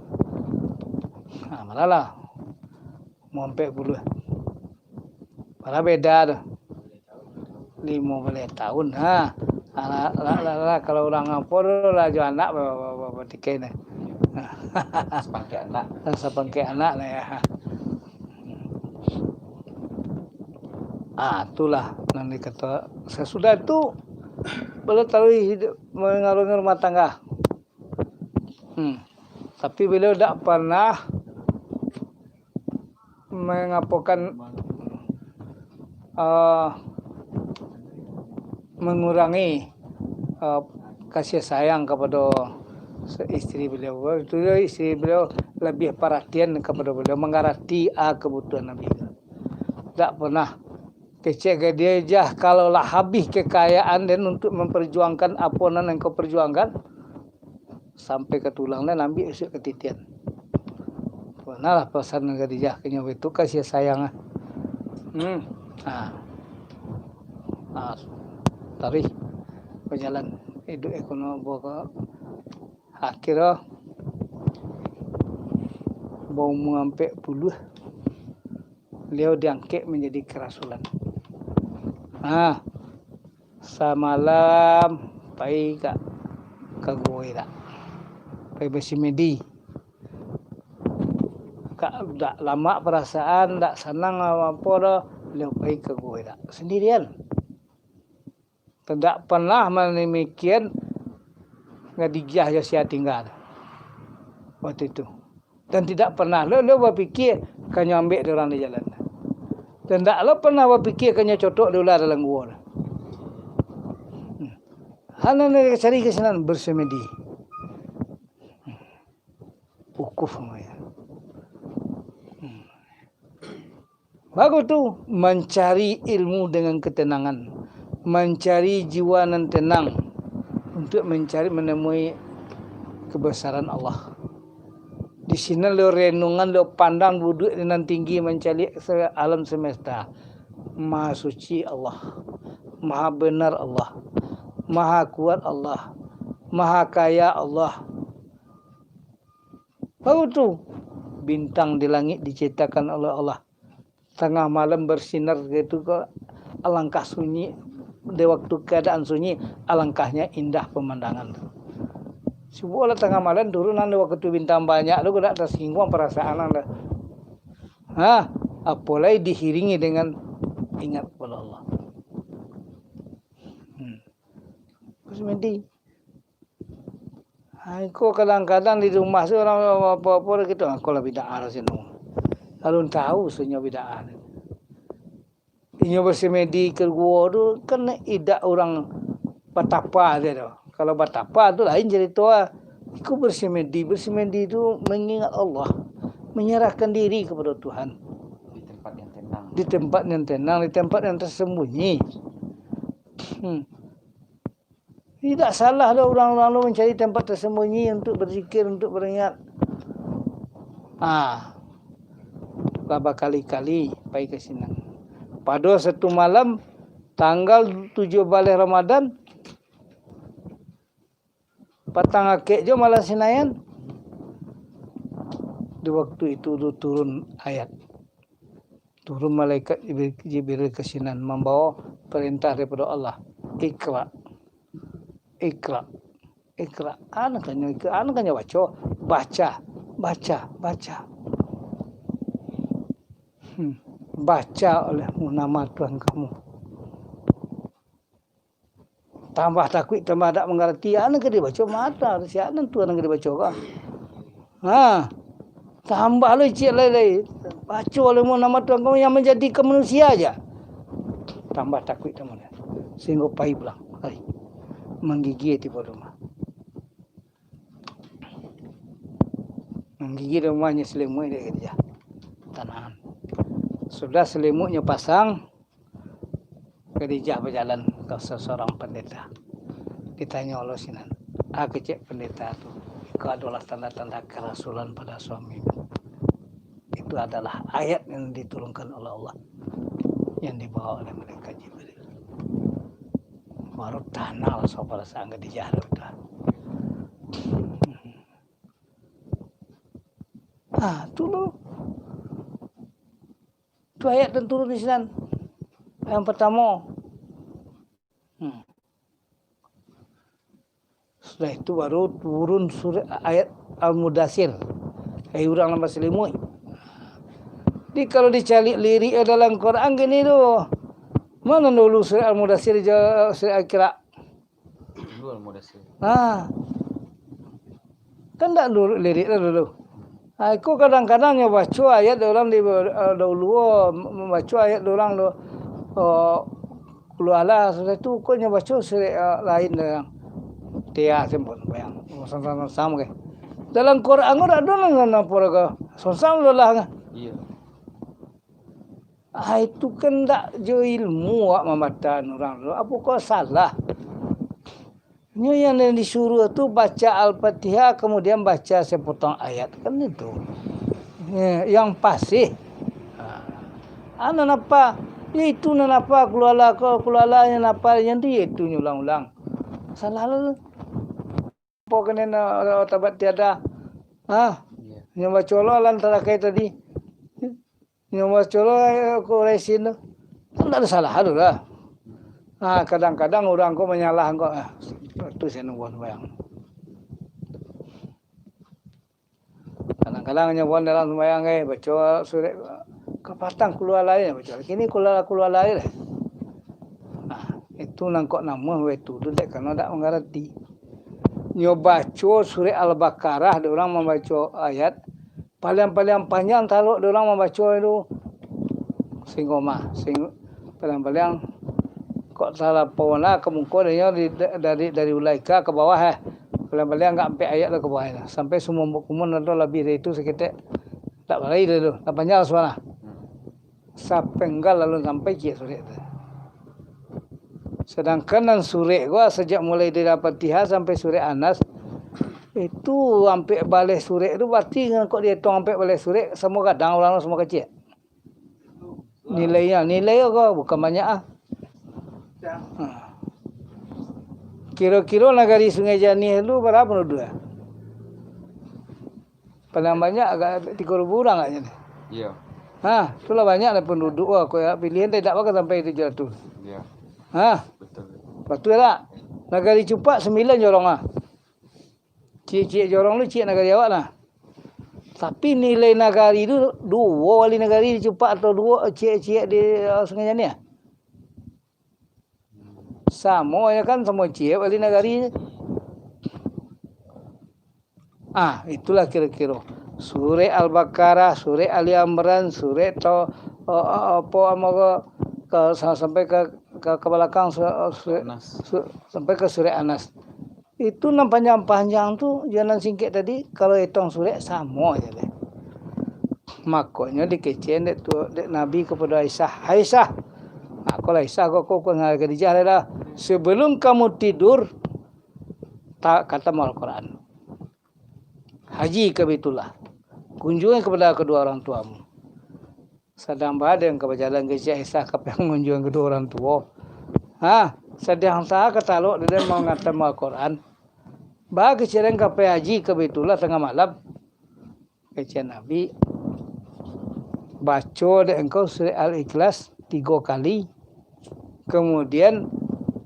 Nah, malah lah. Umur ampek puluah. Malah beda tu. Limo baleh tahun. Ha. Alah, lah, lah, lah, kalau urang apo tu lah jo anak ba-, ba-, ba-, batikai ni. Sapangkek anak. Sapangkek anak lah ya. Ah, itulah nan dikato. Sasudah tu, baliau taruih hidup, mangarungi rumah tangga. Hmm. Tapi baliau dak pernah mangapokan, eh, mangurangi, eh, kasih sayang kapado se-, isteri baliau. Itu jo isteri baliau labiah paratian kapado baliau, mangarati a kabutuhan Nabi. Dak pernah. Kecek Khadijah, kalau lah habih kekayaan den untuk memperjuangkan apo nan engkau perjuangkan, sampai ka tulang den ambiak isuak ka titian. Pernahlah pasan Khadijah ka nyo itu kasih sayang ah. Hmm. Ha. Ha. Taruih bajalan. Hidup ekonomi ka akhirnyo baumua ampek puluah. Baliau diangkek manjadi karasulan. Nah, samalam pai ka, ka guo Hira. Pai basemedi. Ka, dak lamak parasaan, dak sanang apo doh, baliau pai ka guo Hira. Sandirian. Tidak pernah manimikian Khadijah jo sia tingga wakatu itu. Dan tidak pernah lo, lo bapikia ka nyo ambek dek urang di jalan. Dan dak lo pernah bapikia ka nyo cotok dek ular dalam guo. Hmm. Hana cari ka sinan bersemedi. Wukuf namanya. Hmm. Bagus tu, mancari ilmu dengan ketenangan, mancari jiwa nan tenang untuk mencari, menemui kebesaran Allah. Di sinan lo renungan, lo pandang duduak di nan tinggi mancaliak se-, alam semesta. Maha suci Allah, maha benar Allah, maha kuat Allah, maha kaya Allah. Baru tu, bintang di langit diciptakan oleh Allah. Tangah malam bersinar gitu ko, alangkah sunyi, di waktu keadaan sunyi, alangkahnya indah pemandangan tu. Subuhlah tangah malam turun, ando waktu bintang banyak tu, dak tersinggung perasaan ando. Ha, apolai diiringi dengan ingat kepada Allah. Hmm. Terus mandi. Ha, iko kadang-kadang di rumah tu urang apo-apo gitu, ha, ko lah bid'ah lah sino. Alun tahu sunyo bid'ah. Inyo bersemedi ka guo tu kan idak urang batapa dia tu. Kalau batapa tu lain cerito ah. Iko bersemedi, bersemedi tu mengingat Allah. Menyerahkan diri kepada Tuhan. Di tempat yang tenang. Di tempat yang tenang, di tempat yang tersembunyi. Hmm. Tidak salah doh urang-urang tu mencari tempat tersembunyi untuk berzikir, untuk beringat. Ah, lah bakali-kali pai ka sinan. Pado satu malam, tanggal tujuah baleh Ramadan, patang akek jo malam Sinain, di waktu itu tu turun ayat. Turun malaikat Jibril, Jibril ka sinan mambawa parentah daripada Allah. Iqra. Iqra. Iqra. Anu kanyo iqra, anu kanyo baco. Baca. Baca. Baca. Hmm. Baca olehmu nama Tuhan kamu. Tambah takuik, tambah dak mangarati. Anu ka dibaco mata, siap nan tu anu ka dibaco ka. Ha. Tambah lo ciek lai-lai. Baco lo nama Tuhan kamu yang manjadikan manusia aja. Tambah takuik tambah. Sehingga pai pulang. Hai. Manggigil tibo rumah. Manggigil rumah nyo salimuik dek Khadijah. Tanahan. Sudah salimuiknyo pasang, Khadijah bajalan ka sasorang pandeta. Ditanyo lo sinan, "Ah, kecek pandeta tu, iko adolah tanda-tanda kerasulan pada suamimu. Itu adalah ayat yang diturunkan oleh Allah, yang dibawa oleh malaikat Jibril." Baru tanang raso parasaan Khadijah tu. Ah, tu lo. Tu ayat nan turun di sinan. Yang pertamo. Hmm. Sudah itu baru turun surat ayat Al-Mudassir. Hai urang nan basalimuik. Jadi kalau dicaliak lirik dalam Quran gini tu. Mana dulu surat Al-Mudassir jo surat Al-Iqra? Dulu Al-Mudassir. Ha. Kan ndak dulu lirik lah dulu. Ha, iko kadang-kadang nyo baco ayat dek urang di, eh, dahulu, oh, mambaco ayat dek urang tu, oh, Qul huwallah, sudah tu kok nyo baco surek, eh, lain dek urang. Tia simpun bayang. Sama-sama ke. Dalam Quran ko dak ado nan apo ko. Sama-sama lah. Iya. Ah, itu kan ndak jo ilmu awak mambaca urang tu. Apo kok salah? Nyo yang disuruh tu baca Al-Fatihah, kemudian baca sepotong ayat. Kan itu. Ya, yang pasih. Ah, nan apa? Ya itu nan apa? Qul huwallah, qul huwallah, yang apa? Yang tu ya itu nyo ulang-ulang. Salah lo. Apo kena na, tabat tiada? Ah, Iya. Nyo baco lo lan tarakai tadi. Nyo baco lo, eh, Quraisyin tu. Kan ndak ado salah tu lah. Ha, kadang-kadang urang ko manyalah ko, ah, tu saya nunggu sembahyang. Kadang-kadang nyo pun dalam sembahyang, eh, baco surek kapatang Qul huwallah, baco. Kini Qul huwallah, Qul huwallah lah. Nah, itu nangkok namuah weh tu, tu dek karano dak mangarati. Nyo baco surek Al-Baqarah, dek urang mambaco ayat, Paliang-paliang panjang taluk dek urang mambaco tu, singgo mah, sing-, paliang-paliang kok talampau na ka muko dek nyo di, dari, dari ulaika ka bawah, eh. Paliang-paliang agak ampek ayat lah ka bawah tu. Sampai sumua buku mun ado labiah dari tu saketek. Tak balai dah tu, tak panjang lah suara. Sapenggal alun sampai ciek surek tu. Sadangkan nan surek ko sajak mulai dari Al-Fatihah sampai surek Anas, itu ampek baleh surek tu, berarti kok dietong ampek baleh surek, samo gadang urang tu, samo kecek. Nilainyo, nilai ko bukan banyak ah. Ha. Kiro-kiro nagari Sungai Janih tu bara panduduak? Paling banyak agak tigo ribu urang agaknyo ni. Iya. Ha, itulah banyak lah penduduk, wah, kau ya, pilihan tak bakal sampai tujuh ratus. Iya. Ha, Betul. Betul tak? Nagari Cupak sembilan jorong ah. Ciek-ciek jorong tu ciek nagari awak lah. Tapi nilai nagari tu duo wali nagari di Cupak atau duo ciek-ciek di, uh, Sungai Janih ah. Samo ya kan, samo ciek wali nagari. Ah, itulah kiro-kiro. Surek Al-Baqarah, surek Ali Imran, surek to, eh, eh, apo amo ko, ke, sa-, sampai ke, ke, ke balakang su-, su-, Anas. su-, sampai ke surek Anas. Itu nan panjang-panjang tu, jo nan singkek tadi, kalau etong surek samo aja deh. Makonyo dikecekan dek tu, dek Nabi kapado Aisyah, "Aisyah, makolah Aisyah ko, ko, ko, Khadijah lah, sabalum kamu tidur, ta-, khatam Al-Quran. Haji ka Baitullah. Kunjungi kapado kaduo urang tuamu." Sadang badan ka bajalan kecek Aisyah ka pai mangunjungi kaduo urang tuo. Ha, sadang saha ka talok dek den mangkhatam Al-Quran. Ba kecek den ka pai haji ka Baitullah tangah malam. Kecek Nabi, baco dek engkau surek Al-Ikhlas tigo kali. Kemudian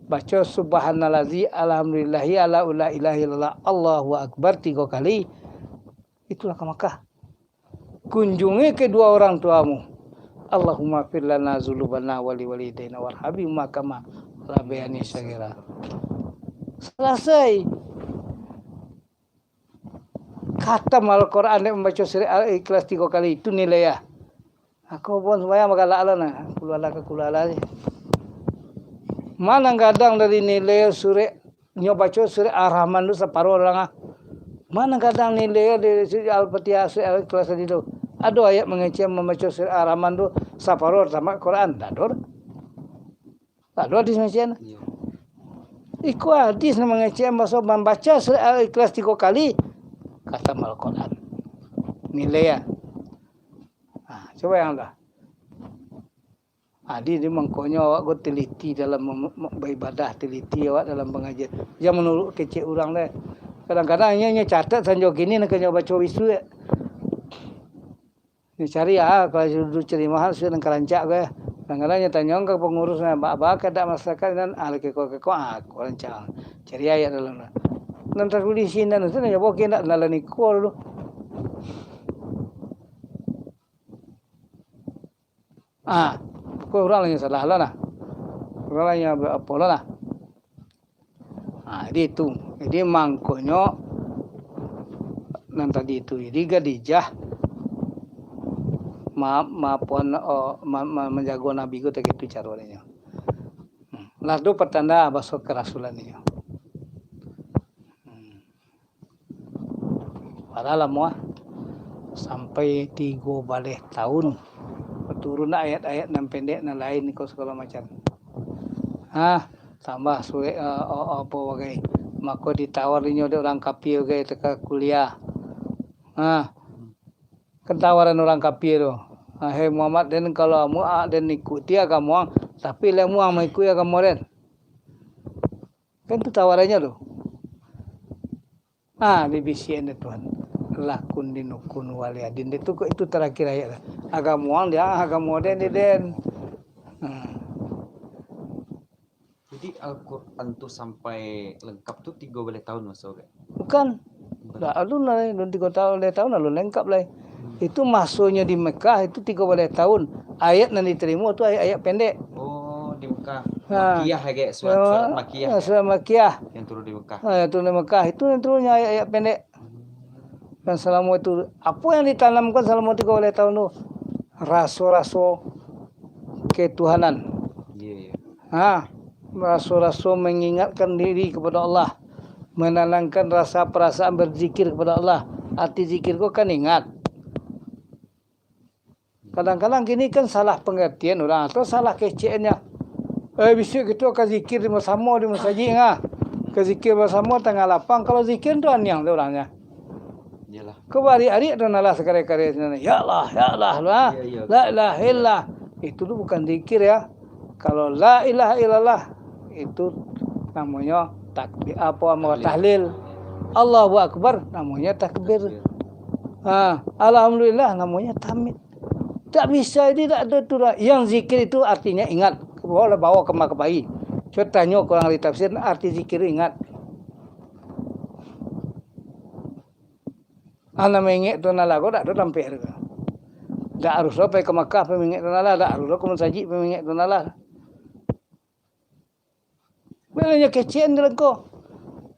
baco subhanallazi alhamdulillahi ala la ilaha illallah Allahu akbar tigo kali. Itulah ka Makkah. Kunjungi kedua orang tuamu. Allahumma fir lana zulubana wali walidaina warhamhuma kama rabbayani sagira. Selesai. Khatam Al-Quran dek mambaco surek Al-Ikhlas tigo kali, itu nilai ya. Aku pun sembahyang bagalak lah nah. Kulu Allah ka kulu Allah je. Manang gadang dari nilai surek, nyo baco surek Ar-Rahman tu saparo urang ah. Manang gadang nilai dari surek Al-Fatihah, surek Al-Ikhlas tadi tu. Ado ayat mangecek mambaco surek Ar-Rahman tu saparo tamat Quran. Dak ado. Ado hadis mangecek. Iyo. Iko hadis nan mangecek baso mambaco surek Al-Ikhlas tigo kali, khatam Al-Quran. Nilai ya. Ha, cubo yang dah. Jadi, di mangkonyo awak ko teliti dalam mem-, mem-, baibadah, teliti awak dalam pangajian. Jan manurut kecek urang deh. Kadang-kadang inyo, inyo catat sanjo kini, nak inyo baco bisuak. Inyo cari, ah, kalau sudah cari mahal, sudah nang karancak ko, eh. Kadang-kadang inyo tanyo ka pangurus, nah, ba-, ba-, kadak masyarakat, nan, ah, keko-keko, ah, ko rancak. Cari ayat dalam, nah. Nan tatulih sinan tu, nah, inyo boke ndak dalam iko dulu. Ah, pokok urang lah yang salah lah nah. Urang lah yang apo lah nah. Ah, jadi itu. Jadi mangkonyo nan tadi itu. Jadi Khadijah ma-, ma-, apo, oh, ma-, ma-, manjago Nabi ko tak itu caro dia. Hmm. Lah tu pertanda baso kerasulan dia. Hmm. Padahal lamo ah. Sampai tigo baleh tahun. Baturun ayat-ayat nan pendek, nan lain ko sagalo macam. Ah, tambah surek, ah, ah, apo bagai. Mako ditawar inyo dek urang kapia bagai teka kuliah. Ah, kan tawaran urang kapia tu. Ah, "Hai Muhammad, den kalau amuah, ah, den ikuti agamo ang, tapi lai amuah ang maikuti agamo den." Kan tu tawarannyo tu. Ah, dibisiakan dek Tuhan. "Lakum dinukum waliya din." Itu, itu terakhir ayat lah. Agamo ang dia, agamo den di den. Hmm. Jadi Al-Quran tu sampai lengkap tu tigo baleh tahun maso, kan? Bukan. Bukan. Dah alun lah, alun tigo tahun, baleh tahun alun lengkap lah. Hmm. Itu masonyo di Mekah itu tigo baleh tahun. Ayat nan diterimo tu ayat-ayat pendek. Oh, di Mekah. Ha. Makiyah agak, surat, yo, surat Makiyah, ya, surat Makiyah. Yang turun di Mekah. Ha, yang turun di Mekah itu yang turunnyo ayat-ayat pendek. Hmm. Dan salamo itu, apo yang ditanamkan salamo tigo baleh tahun tu? Raso-raso ketuhanan. Iya, iya. Ha, raso-raso mengingatkan diri kepada Allah, menanamkan rasa perasaan berzikir kepada Allah. Arti zikir ko kan ingat. Kadang-kadang kini kan salah pengertian urang, atau salah keceknyo. Eh, bisuak kito ka zikir di basamo di masajik, ngah. Ka zikir basamo tangah lapang. Kalau zikir tu aniang tu urangnyo. Iyalah. Ko bariak-ariak tu nalah sakali-kali, "Ya Allah, ya Allah," tu, ha? Iya, iya. "La ilaha illallah." Itu tu bukan zikir, ya. Kalau la ilaha illallah, itu namonyo takbir, apo, apo, tahlil. Tahlil. Allahu Akbar, namonyo takbir. Takbir. Ha, alhamdulillah, namonyo tahmid. Tak bisa, ini tak ada tu lah. Yang zikir itu artinya ingat. Bawa lah, bawa ka makapai. Cuba tanyo ka urang ahli tafsir, arti zikir ingat. Anak mangek tu nalah ko dak ado tampek tu. Dak harus lo pai ka Makkah pai mangek tu nalah, dak harus lo ka masajik pai mangek tu nalah. Bila nyo kecek tu ko.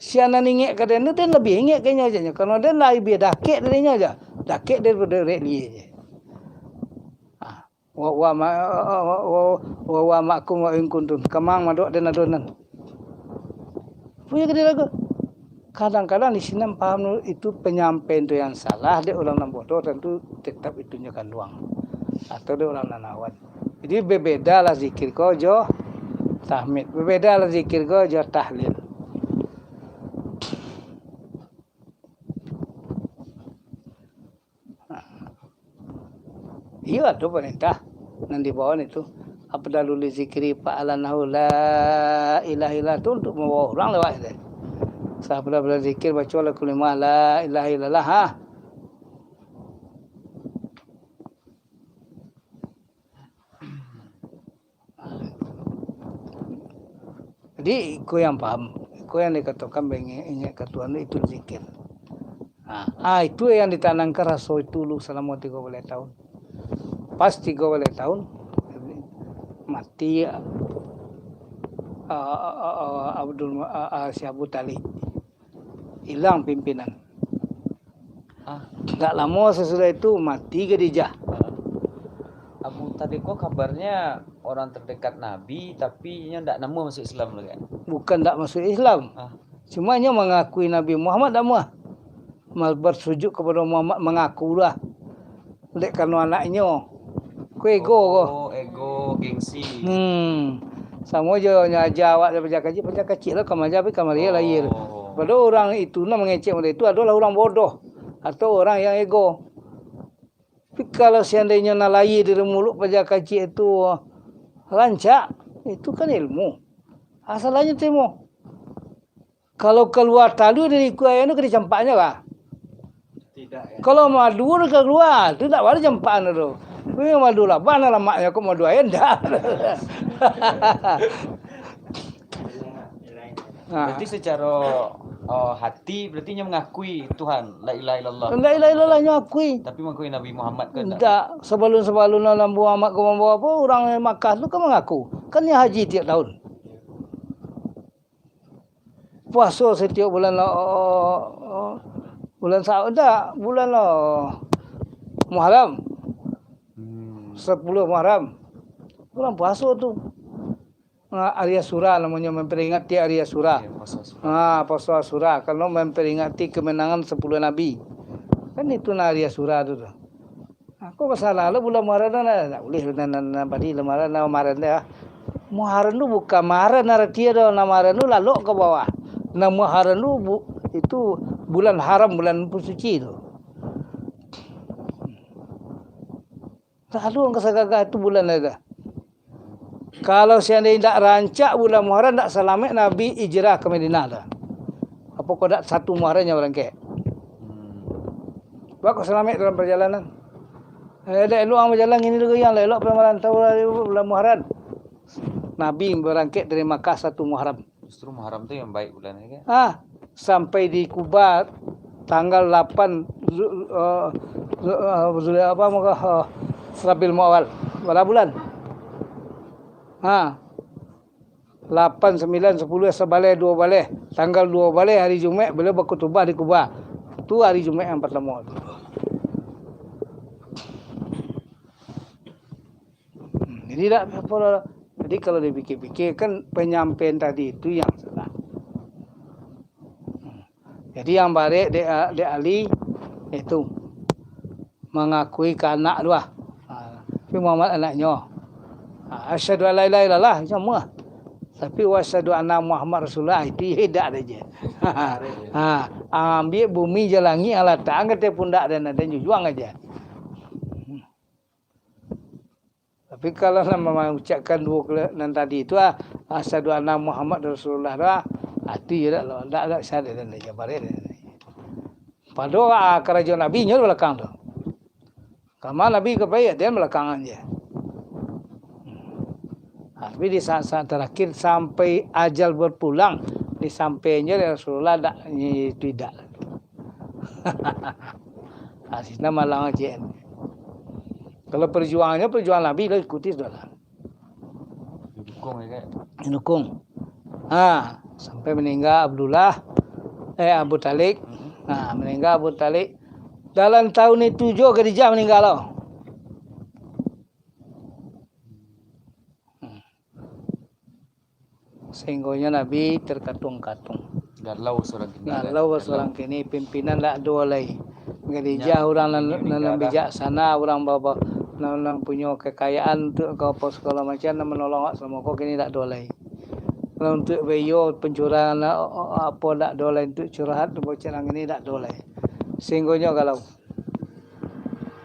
Sia nan ingek ka den tu, den labiah ingek ka inyo je nyo. Karano den labiah dakek dari inyo je. Dakek daripado rek lie je. Ah. Wa, wa ma-, wa, wa, wa, wa ma'akum wa in kuntum. Kamang madok den adonan. Punyo gede lagu. Kadang-kadang di sinan paham itu panyampaian tu yang salah, dek urang nan bodoh, tantu tetap itunyo kanduang, atau dek urang nan awam. Jadi, bebedalah zikir ko jo tahmid, bebedalah zikir ko jo tahlil. Iyo, ado parentah nan di bawah itu. Afdalul zikri fa'alan nahu la ilaha illa tu, untuk mambawa urang lewat itu. Sa-, afdalul zikir, baco lah kalimah la ilaha illallah, ha. Jadi, iko yang paham, iko yang dikatokan bengek-ingek ka Tuhan tu, itu zikir. Ha, ah, itu yang ditanamkan raso itu dulu salamo tigo baleh tahun. Pas tigo baleh tahun, mati, ah, ah, ah, ah, Abdul, ah, ah, si Abu Talib. Ilang pimpinan. Ah. Ndak lamo sasudah itu mati Khadijah. Abu Talib ko kabarnyo orang terdekat Nabi, tapi inyo ndak namuah masuak Islam lai, kan? Bukan ndak masuak Islam. Ah. Cuma inyo mangakui Nabi Muhammad ndak namuah. Ma-, bersujuk kepada Muhammad, mangaku lah. Dek karano anak inyo. Ko ego ko. Oh, ego, gengsi. Hmm. Samo jo nyo aja awak dari paja kaciak, paja kaciak lah ka maja, tapi ka maria lahir. Oh. Padahal urang itu nan mangecek model itu adolah urang bodoh atau urang yang ego. Tapi kalau seandainyo nan lahia dari muluik paja kaciak itu rancak, itu kan ilmu. Asalanyo timo. Kalau kalua talua dari ikua ayam tu, ka dicampaknyo lah. Tidak, ya. Kalau madu tu kalua, tu ndak boleh campakan tu. Tapi madu laban lah lamaknyo, kok madu ayam ndak. Nah. Berarti secara, eh, hati, berarti inyo mengakui Tuhan, la ilaha illallah. La ilaha illallah inyo akui. Tapi mengakui Nabi Muhammad kan ndak? Ndak. Sabalun-sabalun Nabi Muhammad ka mambawa apo, urang Makkah tu kan mangaku. Kan inyo haji tiap tahun. Puaso satiok bulan lo-, bulan Sa-, indak, bulan lo-, Muharram. Hmm. Sapuluah Muharram. Bulan puaso tu. Ah, ari Asyura namonyo, memperingati ari Asyura. Iya, puaso Asyura. Ah, puaso Asyura, karano memperingati kemenangan sapuluah nabi. Kan itu nan ari Asyura tu, tu. Aku basalah lo bulan Muharram tu, nah, ndak buliah nan, nan, nan padi bulan Muharram, nan Muharram tu, ah. Muharram tu bukan Muharram aratinyo tu, nan Muharram tu lalok ka bawah. Nan Muharram tu bu-, itu bulan haram, bulan suci tu. Lalu angka sagagah tu bulan dah. Kalau seandai indak rancak bulan Muharram, ndak salamaik Nabi hijrah ka Madinah dah. Apo kok dak satu Muharram nyo barangkek? Hmm. Bako salamaik dalam perjalanan. Eh, dak elok ang bajalan ngini dulu, yang elok pai marantau lah bulan Muharram. Nabi barangkek dari Makkah satu Muharram. Justru Muharram tu yang baik bulan ni, kan? Ah, sampai di Kuba tanggal lapan Zu-, eh, Zu-, eh, Zul-, apa, muka, eh, Rabiul Muawal. Bara bulan? Ha. Lapan, sambilan, sapuluah, sabaleh, duo baleh. Tanggal duo baleh hari Jumaik, baliau bakutubah di Kuba. Tu hari Jumaik yang partamo tu. Hmm, jadi dak apo lah. Jadi kalau dipikir-pikir, kan penyampaian tadi itu yang salah. Hmm. Jadi yang barek dek, dek Ali itu mangakui ka anak tu lah. Ha, tapi Muhammad anaknyo. Ha, asyhadu an la ilaha illallah, sama. Tapi wa asyhadu anna Muhammad Rasulullah, itu idak ado je. Ha, ambiak bumi jo langik, Allah Taala angkat pundak dan, dan jujuang aja. Tapi kalau nan mangucapkan duo kali nan tadi tu, ah, "Asyhadu anna Muhammad Rasulullah" tu, ah, ati je dak lo, dak, dak sah dek nan jabarik. Pado, ah, karajo Nabi nyo di balakang tu. Kama Nabi ka pai, dia balakangan je. Ah, tapi di saat-saat terakhir sampai ajal berpulang, disampaian je dek Rasulullah, dak, itu idak. Ah, sinan malang je. Kalau perjuangannyo, perjuangan Nabi lah ikuti sudah lah. Dukung, ya, Kak? Dukung. Ha, sampai meninggal Abdullah, eh, Abu Talib. Mhm. Ha, meninggal Abu Talib. Dalam tahun itu juo Khadijah meninggal lo. Hmm. Sehinggonyo Nabi terkatung-katung. Galau surang kini. Galau surang kini, pimpinan dak ado lai. Gadijah urang nan, nan, nan bijaksana, urang ba-, ba-, nan, nan punyo kekayaan tu, ka apo sagalo macam, nan manolong awak salamo ko, kini dak ado lai. Kalau untuak baiyo pancurang, a-, a-, apo dak ado lai, untuak curhat, bocah nan kini dak ado lai. Sahinggonyo galau.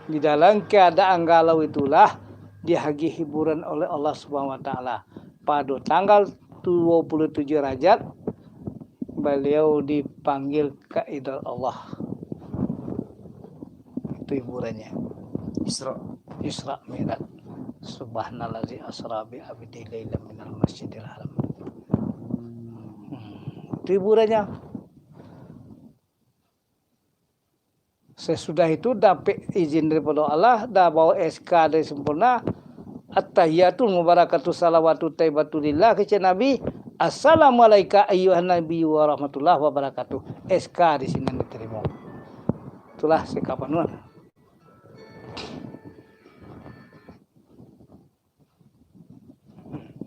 Di dalam keadaan galau itulah diagiah hiburan oleh Allah Subhanahu Wa Taala. Pado tanggal dua puluh tujuh Rajab, baliau dipanggil ka idal Allah. Itu hiburannya. Isra. Isra Mi'raj. Subhanallazi asra bi abdihi lailan minal masjidil haram. Hmm. Itu hiburannya. Sasudah itu dapek izin daripado Allah, dah bawa S K dari Sampoerna, "Attahiyatul mubarakatu salawatu thayyibatu lillah," kecek Nabi, "Assalamu alaika ayyuhan nabiyyu wa rahmatullah wa barakatuh." S K di sinan ditarimo. Itulah sikap anu.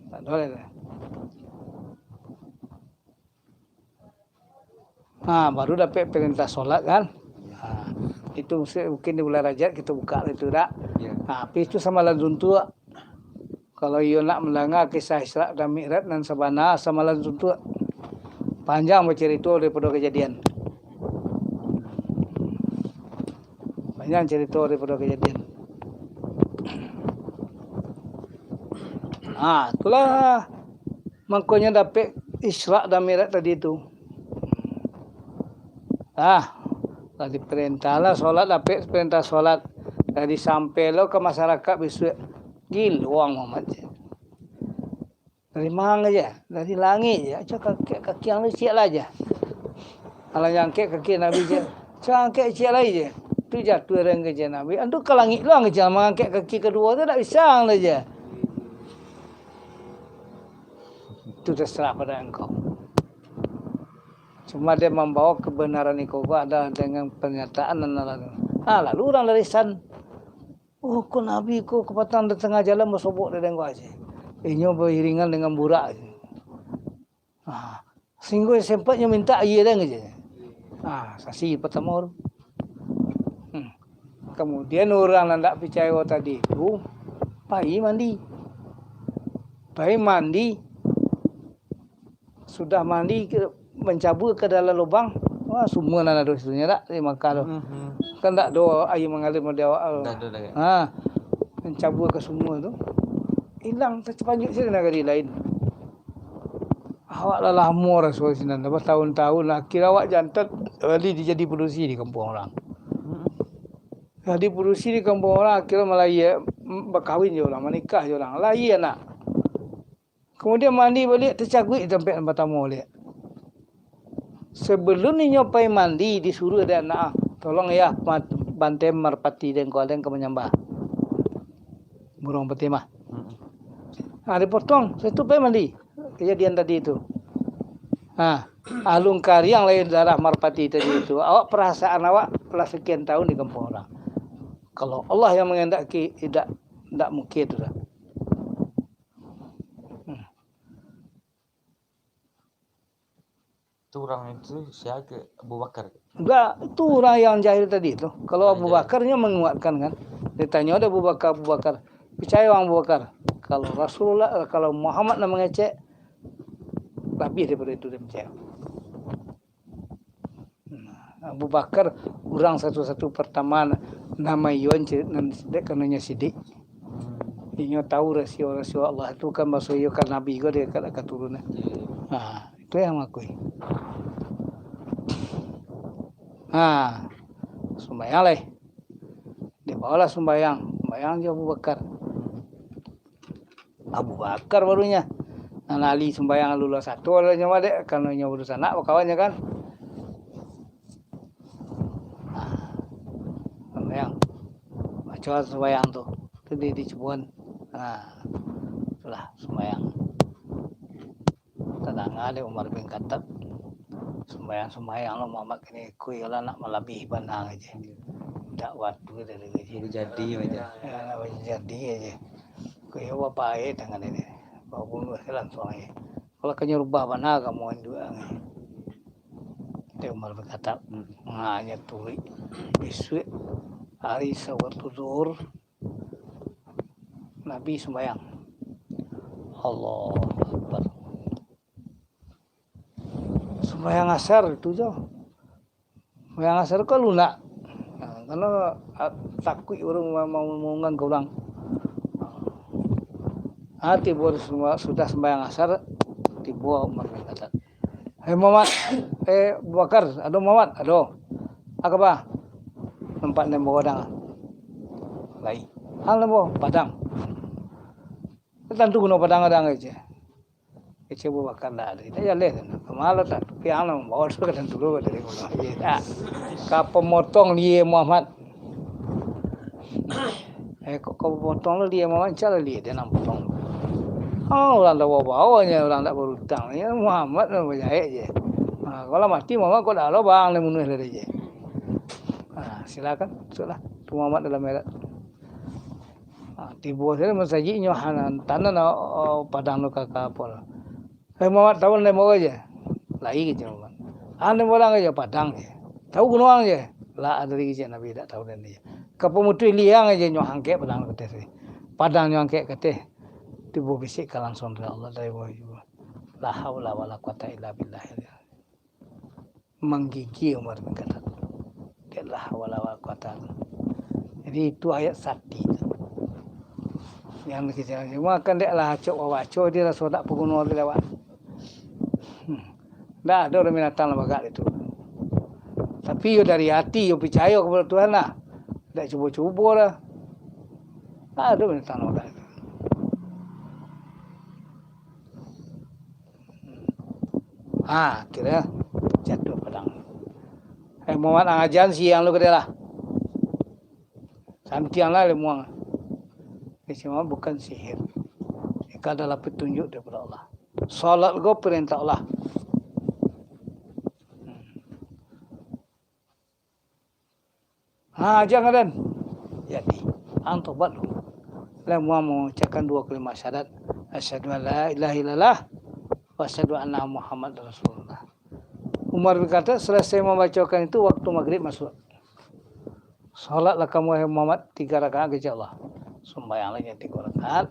Tak ada lah. Ha, baru dapek perintah solat kan. Ha, itu mesti mungkin di bulan Rajab kita buka lah itu dak. Ya. Ha, tapi itu samalam suntuak. Kalau iyo nak mandanga kisah Isra dan Mi'raj nan sabana, samalam suntuak. Panjang bacarito daripado kajadian. Panjang carito daripado kajadian. Ha, itulah mangkonyo dapek Isra dan Mi'raj tadi tu. Ah, lah diparentah lah solat, dapek parentah solat. Lah disampaikan lo ka masyarakat bisuak. Gilo ang Muhammad. Dari manga aja, dari langik aja. Cak angkek kaki ang ciek lah aja. Alah angkek kaki Nabi je. Cak angkek ciek lai je. Tu jatuah dari kaki Nabi. Antu ka langik lo ang aja mangangkek kaki kaduo tu dak bisa ang aja. Itu terserah pada engkau. Cuma dia mambawa kebenaran iko ko adalah dengan pernyataan dan lalu. Ah, lalu urang larisan. Oh, ko Nabi ko kapatang di tangah jalan basobok di dengko aja. Inyo bairingan dengan burak. Ah, sehingga sempat nyo minta aia dan aja. Ah, saksi pertama tu. Hmm. Kemudian orang nan dak percaya tadi tu pai mandi. Pai mandi. Sudah mandi, ke, mancabua ka dalam lubang, wah, sumua nan ado situ nyo dak, di Makkah tu. Mhm. Kan dak ado aia mangalir di awak tu. Dak ado dak. Ha. Mancabua ka sumua tu. Ilang, tacapanjuik sajo nagari lain. Awak lah lamo rasuah sinan, batahun-tahun lah. Akhir awak jantan, bali dijadi padusi di kampuang urang. Mhm. Jadi padusi di kampuang urang, akhirnyo malayia, m-, bakawin jo urang, manikah jo urang. Lahia anak. Kamudian mandi baliak, tacaguik di tampek nan partamo baliak. Sabalun inyo pai mandi, disuruah dek anak, "Tolong yah, mat-, bantai marpati den ko, den ka manyambah." Buruang pati mah. Mm-mm. Ha, dipotong, sudah tu pai mandi. Kajadian tadi tu. Ha, alun kariang lai darah marpati tadi tu. Awak, parasaan awak lah sakian tahun di kampuang urang. Kalau Allah yang mangandaki, indak, indak mungkin tu lah. Hmm. Tu urang itu sia ke? Abu Bakar. Indak, tu urang yang jahil tadi tu. Kalau Abu Bakar nyo manguatkan kan. Ditanyo dek Abu Bakar, "Abu Bakar, picayo ang Abu Bakar, kalau Rasulullah, kalau Muhammad nan mangecek, labiah daripado itu den picayo." Nah, Abu Bakar urang satu-satu partamo nan maiyoan ce-, nan dek kanonyo sidik. Hmm. Inyo tahu rasio-rasio Allah tu kan, baso iyo kan Nabi ko dia ka, ka turun. Iya, iya. Ha, itu yang mangakui. Ha, sumbayang lai. Dibawalah sumbayang, sumbayang jo Abu Bakar. Abu Bakar barunya. Nan ahli sumbayang luluh satu adalah nyo mah dek, karano nyo badunsanak bakawannyo kan. Nah, sumbayang. Baco sumbayang tu. Tu di, dicuboan. Nah, itulah sumbayang. Tadanga dek Umar bin Khattab, "Sumbayang-sumbayang lo Muhammad kini ko, iyolah nak malabihi bana aja. Indak waktu dari gaji." Baru jadi aja. Ya, nak baru jadi aja. Ko iyo bapae tangan ini. Babunuh se langsuang aja. Kalau kanyo rubah bana kamu induak ang. Umar bin Khattab. Hmm. Ha, nyo turuik. Bisuak hari sawatu Zuhur, Nabi sumbayang. Allahu Akbar. Sumbayang asar itu jo. Sumbayang asar ko lunak. Ha, karano, ah, takuik urang ma-, ma-, maungan ka urang. Ah, tibo sumba-, sudah sumbayang asar, tibo Umar bin Khattab. "Hei Muhammad, eh, Abu Bakar, ado Muhammad?" "Ado." "Apo kaba?" "Nampak nan bawa padang." "Lai." "Apo nan bawa?" "Padang." "Tantu guno padang adang," kecek. Kecek Abu Bakar, "Ndak ado, indak jaleh tu. Kama lo tak piang lah mambawa tu ka tantu lo dari guno." Iyo tak. "Ka pamotong lie Muhammad." Eh, kok ka pamotong lo lie Muhammad, cak lah lie dia nan potong. Ah, urang dak bawa-bawa nyo, urang dak barutang. Yo, Muhammad nan bajaek je. Ha, kalau mati Muhammad, kok dak lo bang, lah munuah lah dia je. Ha, silakan, masuklah. Tu Muhammad dalam erat. Ha, tibo sajo masajik nyo, ha, nan tanan, oh, oh, padang tu ka, ka apo lah. "Hei Muhammad, tahu nan bawa je?" "Lai," kecek Muhammad. "Ah, nan bawa je padang je. Tahu gunuang je?" "Lah, ado lagi," kecek Nabi, "dak tahu nan je. Ka pamutuih liang aja nyo angkek padang tu ka ateh. Padang nyo angkek ka ateh." Tibo bisiak ka langsuang dari Allah, dari bawah juo. La haula wala quwata illa billah. Manggigil Umar bin Khattab. Dek la haula wala quwata. Jadi, itu ayat sati tu. Yang kecil cuma kan dek lah acok babaco, dia raso dak paguno tu lewat. Hmm. Dak ado binatang lah bagak itu. Tapi yo dari ati, yo picayo kapado Tuhan lah. Dak cubo-cubo lah. Dak ado binatang lah bagak itu. Ha, kiro jatuah padang. Eh, Muhammad, ang ajan siang lu ka dia lah. Santiang lah ilmu ang. Ini semua bukan sihir. Iko adalah petunjuk daripada Allah. Salat ko perintah Allah. Hmm. Ha, aja ngaran. Jadi, ang tobat lu. Lah, muah mangucapkan duo kalimat syahadat, "Asyhadu an la ilaha illallah, wa asyhadu anna Muhammadar Rasulullah." Umar bin Khattab selesai mambacokan itu, waktu magrib masuk. "Salatlah kamu, wahai Muhammad, tiga rakaat," kecek Allah. Sumbayang lagi tiga rakaat.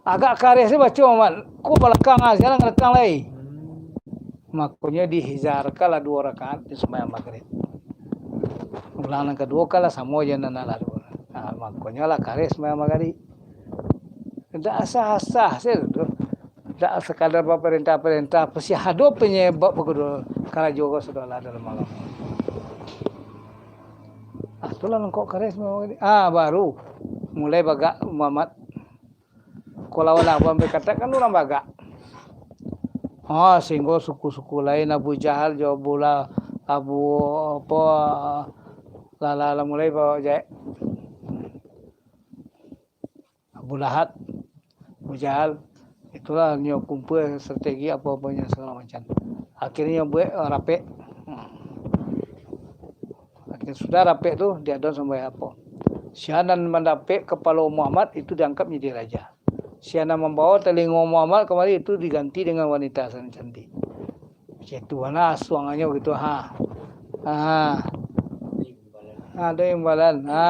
Agak kareh se baco, Mat. Ko balakang ah, sialan ka balakang lai. Makonyo dihizarkanlah duo rakaat di sumbayang magrib. Ulang nan kaduo kan lah samo je nan lah duo. Nah, makonyo lah kareh sumbayang magrib. Ndak asah-asah se tu. Ndak sakadar baparentah-parentah, pasti ado panyabab bakudu karajo ko sudah lah dalam malam. Ah, tu lah nangkok kareh sumbayang magrib. Ah, baru mulai bagak Muhammad. Ko lawan abang bakatak kan urang bagak. Ha, sahinggo suku-suku lain, Abu Jahal jo Abu La-, Abu, apo, lah, lah, lah mulai bajaek. Abu Lahab, Abu Jahal, itulah nyo kumpul strategi apo-aponyo sagalo macam. Akhirnyo buek, eh, rapek. Hmm. Akhirnyo sudah rapek tu, diadoan sambah apo. Sia nan mandapek kapalo Muhammad itu diangkat manjadi raja. Sia nan mambawa talingo Muhammad kamari itu diganti dengan wanita san-, cantik. Macam itu lah asuangnyo gitu, ha. Ha. Ado imbalan. Ha.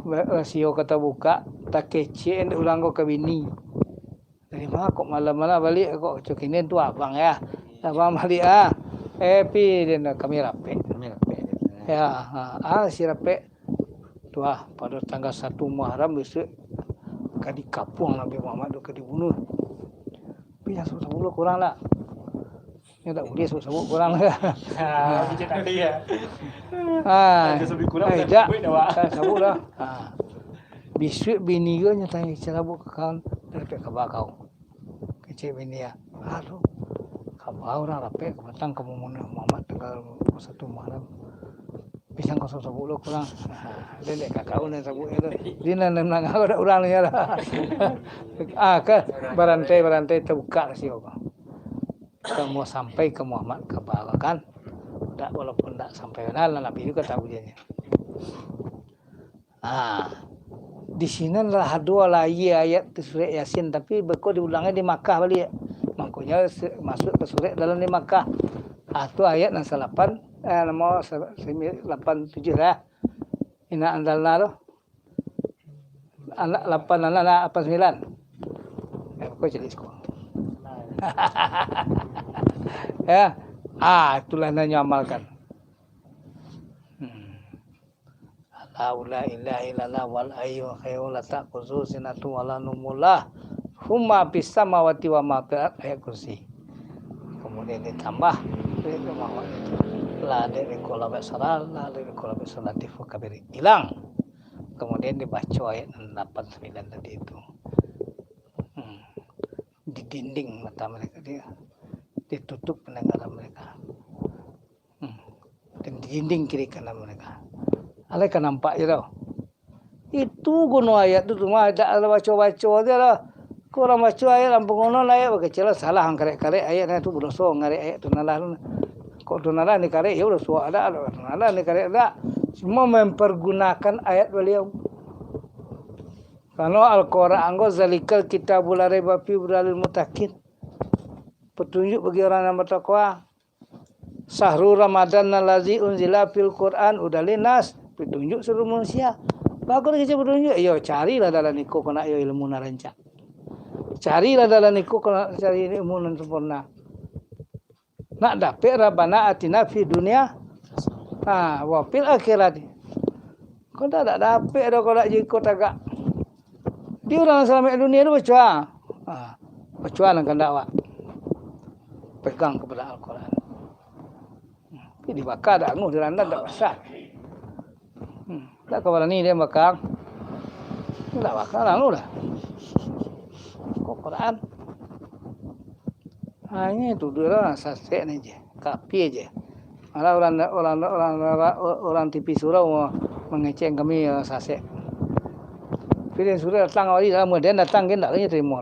Ba-, rasio ka tabukak, takecek dek urang ko ka bini. Dari ma kok malam-malam baliak kok? Cok kini tu abang ya. Abang baliak ah. Eh, pi, dia nak kami rapek. Kami rapek. Ya, ha, ah, si rapek. Tu ah, pado tanggal satu Muharram bisuak ka dikapuang Nabi Muhammad tu, ka dibunuh. Pi, yang sabut-sabut lo kurang lah. Nyo tak buliah sabut-sabut kurang lah. Ah, macam tadi ya. Ah, tak ada sabut kurang, eh, tak tak. Sabut dah, Wak. Tak sabut dah. Ah. Bisuak bini ko nyo tanyo, "Kecek lah, Bu, ka kawan, dah dapek kaba kau?" Kecek bini ah. "Aduh, kaba urang rapek, ka patang ka mamunuah Muhammad tanggal satu Muharram." Pisang kosong sabuk lo kurang. Ha, dek kakak nan sabuk tu. Di nan, nan nangah ko dak urang nyo lah. Ah, ka barantai-barantai tabukak rasio ko. Ka mau sampai ka Muhammad kaba kan. Dak, walaupun dak sampai bana lah, Nabi juo tahu je nyo. Ha. Di sinan lah ado lah ayat tu surek Yasin, tapi beko diulangi di Makkah baliak. Makonyo se-, masuk ka surek dalam di Makkah. Ah, tu ayat nan salapan, eh, nomor sa-, sami-, lapan tujuh lah. Inna anzalna tu. Anak lapan, anak, anak lapan sambilan. Ya, kau jadi siko. Ya. Ah, itulah nan nyo amalkan. Hmm. Allahu la ilaha illallah wal hayyul qayyum la ta'khudzuhu sinatun wa la naum lahu ma fis samawati wa ma fil ard, ayat kursi. Kemudian ditambah, la dek riko la basara, la dek riko la basara, latif wa kabir. Hilang. Kemudian dibaco ayat lapan sambilan tadi itu. Hmm. Didinding mata mereka, di-, ditutup pendengaran mereka. Hmm. Dan didinding kiri kanan mereka. Alai ka nampak je tau. Itu guno ayat tu, tu mah, dak ado baco-baco je lah. Kok urang baco ayat, ampun guno ayat, bakecek lah, salah ang karek-karek ayat tu, badoso ngarek ayat tu, nalah tu. Kok tu nalah ni karek, ya udah suak dak, tu nalah ni karek dak. Cuma mempergunakan ayat baliau. Karano Al-Quran ko, "Zalikal kitabu la raiba fihi hudal lil muttaqin." Petunjuk bagi orang yang bertakwa. Sahru Ramadan allazi unzila fil Quran hudal linnas, petunjuk seluruh manusia. Bagus kecek petunjuk, iyo, carilah dalam iko kok nak iyo ilmu nan rancak. Carilah dalam iko kok nak cari ilmu nan sempurna. Nak dapek Rabbana atina fid dunya, ha, wa fil akhirati. Kau dak, dak dapek doh kau dak jiko tagak. Di urang salamaik dunia tu bacoa. Ha, bacoa nan kandak awak. Pegang kepada Al-Quran. Tapi dibaka dak anguh, dirandam dak basah. Hmm. Dak ka barani dia baka. Dak baka lah anguh dah. Kok Quran. Hanyo tuduah lah sasek ni je. Kapia je. Malah urang, urang, urang, urang, urang T V surau mangecek kami, eh, sasek. Pilih surau datang awak, lama dia datang, kan tak kena terima.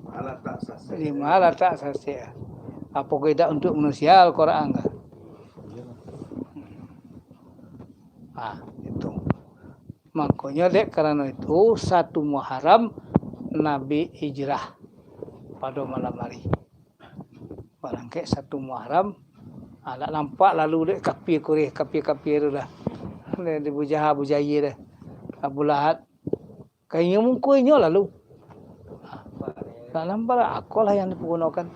Malah tak sasek. Jadi, malah tak sasek. Apo kok indak untuak manusia Al-Quran ka? Ah, itu. Makonyo, dek karano itu, satu Muharram Nabi hijrah pado malam hari. Barangkek satu Muharram, ah, nak nampak lalu dek kapia Quraisy, kapia-kapia tu dah. Dek Abu Jahal, Abu Jahil dah. Abu Lahab. Ka inyo mungkua inyo lalu. Nak nampak lah, akolah yang dipagunokan.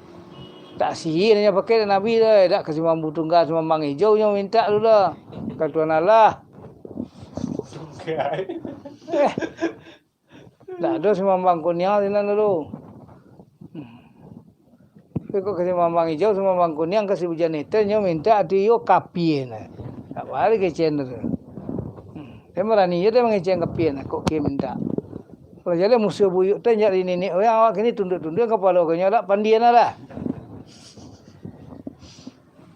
Tak sihir inyo pakai dek Nabi tu, eh, dak ka Simambu Tunggal, Simambang Ijau inyo mintak tu dah. Ka Tuhan Allah. Eh, dak ado Simambang Kuniang sinan dulu. Hmm. Tapi kok ka Simambang Ijau, Simambang Kuniang, ka si Bujan Iten, nyo mintak ati iyo kapia nah. Tak bari kecek tu. Hmm. Dia barani je dia mangecek kapia nah, kok kia mintak. Kalau jadi musuh buyuk tu, jak di niniak orang, awak kini tunduk-tunduk kapalo ka nyo, dak pandia nah dah.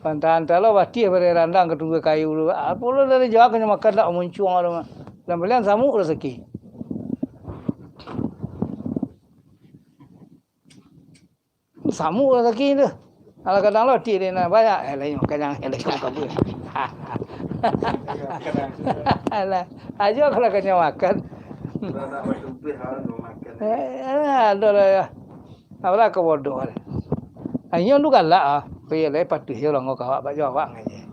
Pantang-antang lo batih bare randang ka tunggu kayu tu. Apo lo dari jauah ka nyo makan dak muncuang tu mah. Dan balian samuk rasaki. Samuk rasaki tu. Alah kadang lo ti dia nak banyak. Eh, lain makan jangan, eh, lain makan pun. Alah, aja kalau ka nyo makan. Kalau nak bertumpih, harus makan. Eh, alah, ado lah ya. Apalah ka bodoh. Inyo tu galak ah. Ko iyo lai patuih jo urang ko ka awak, bak jo awak ngaji.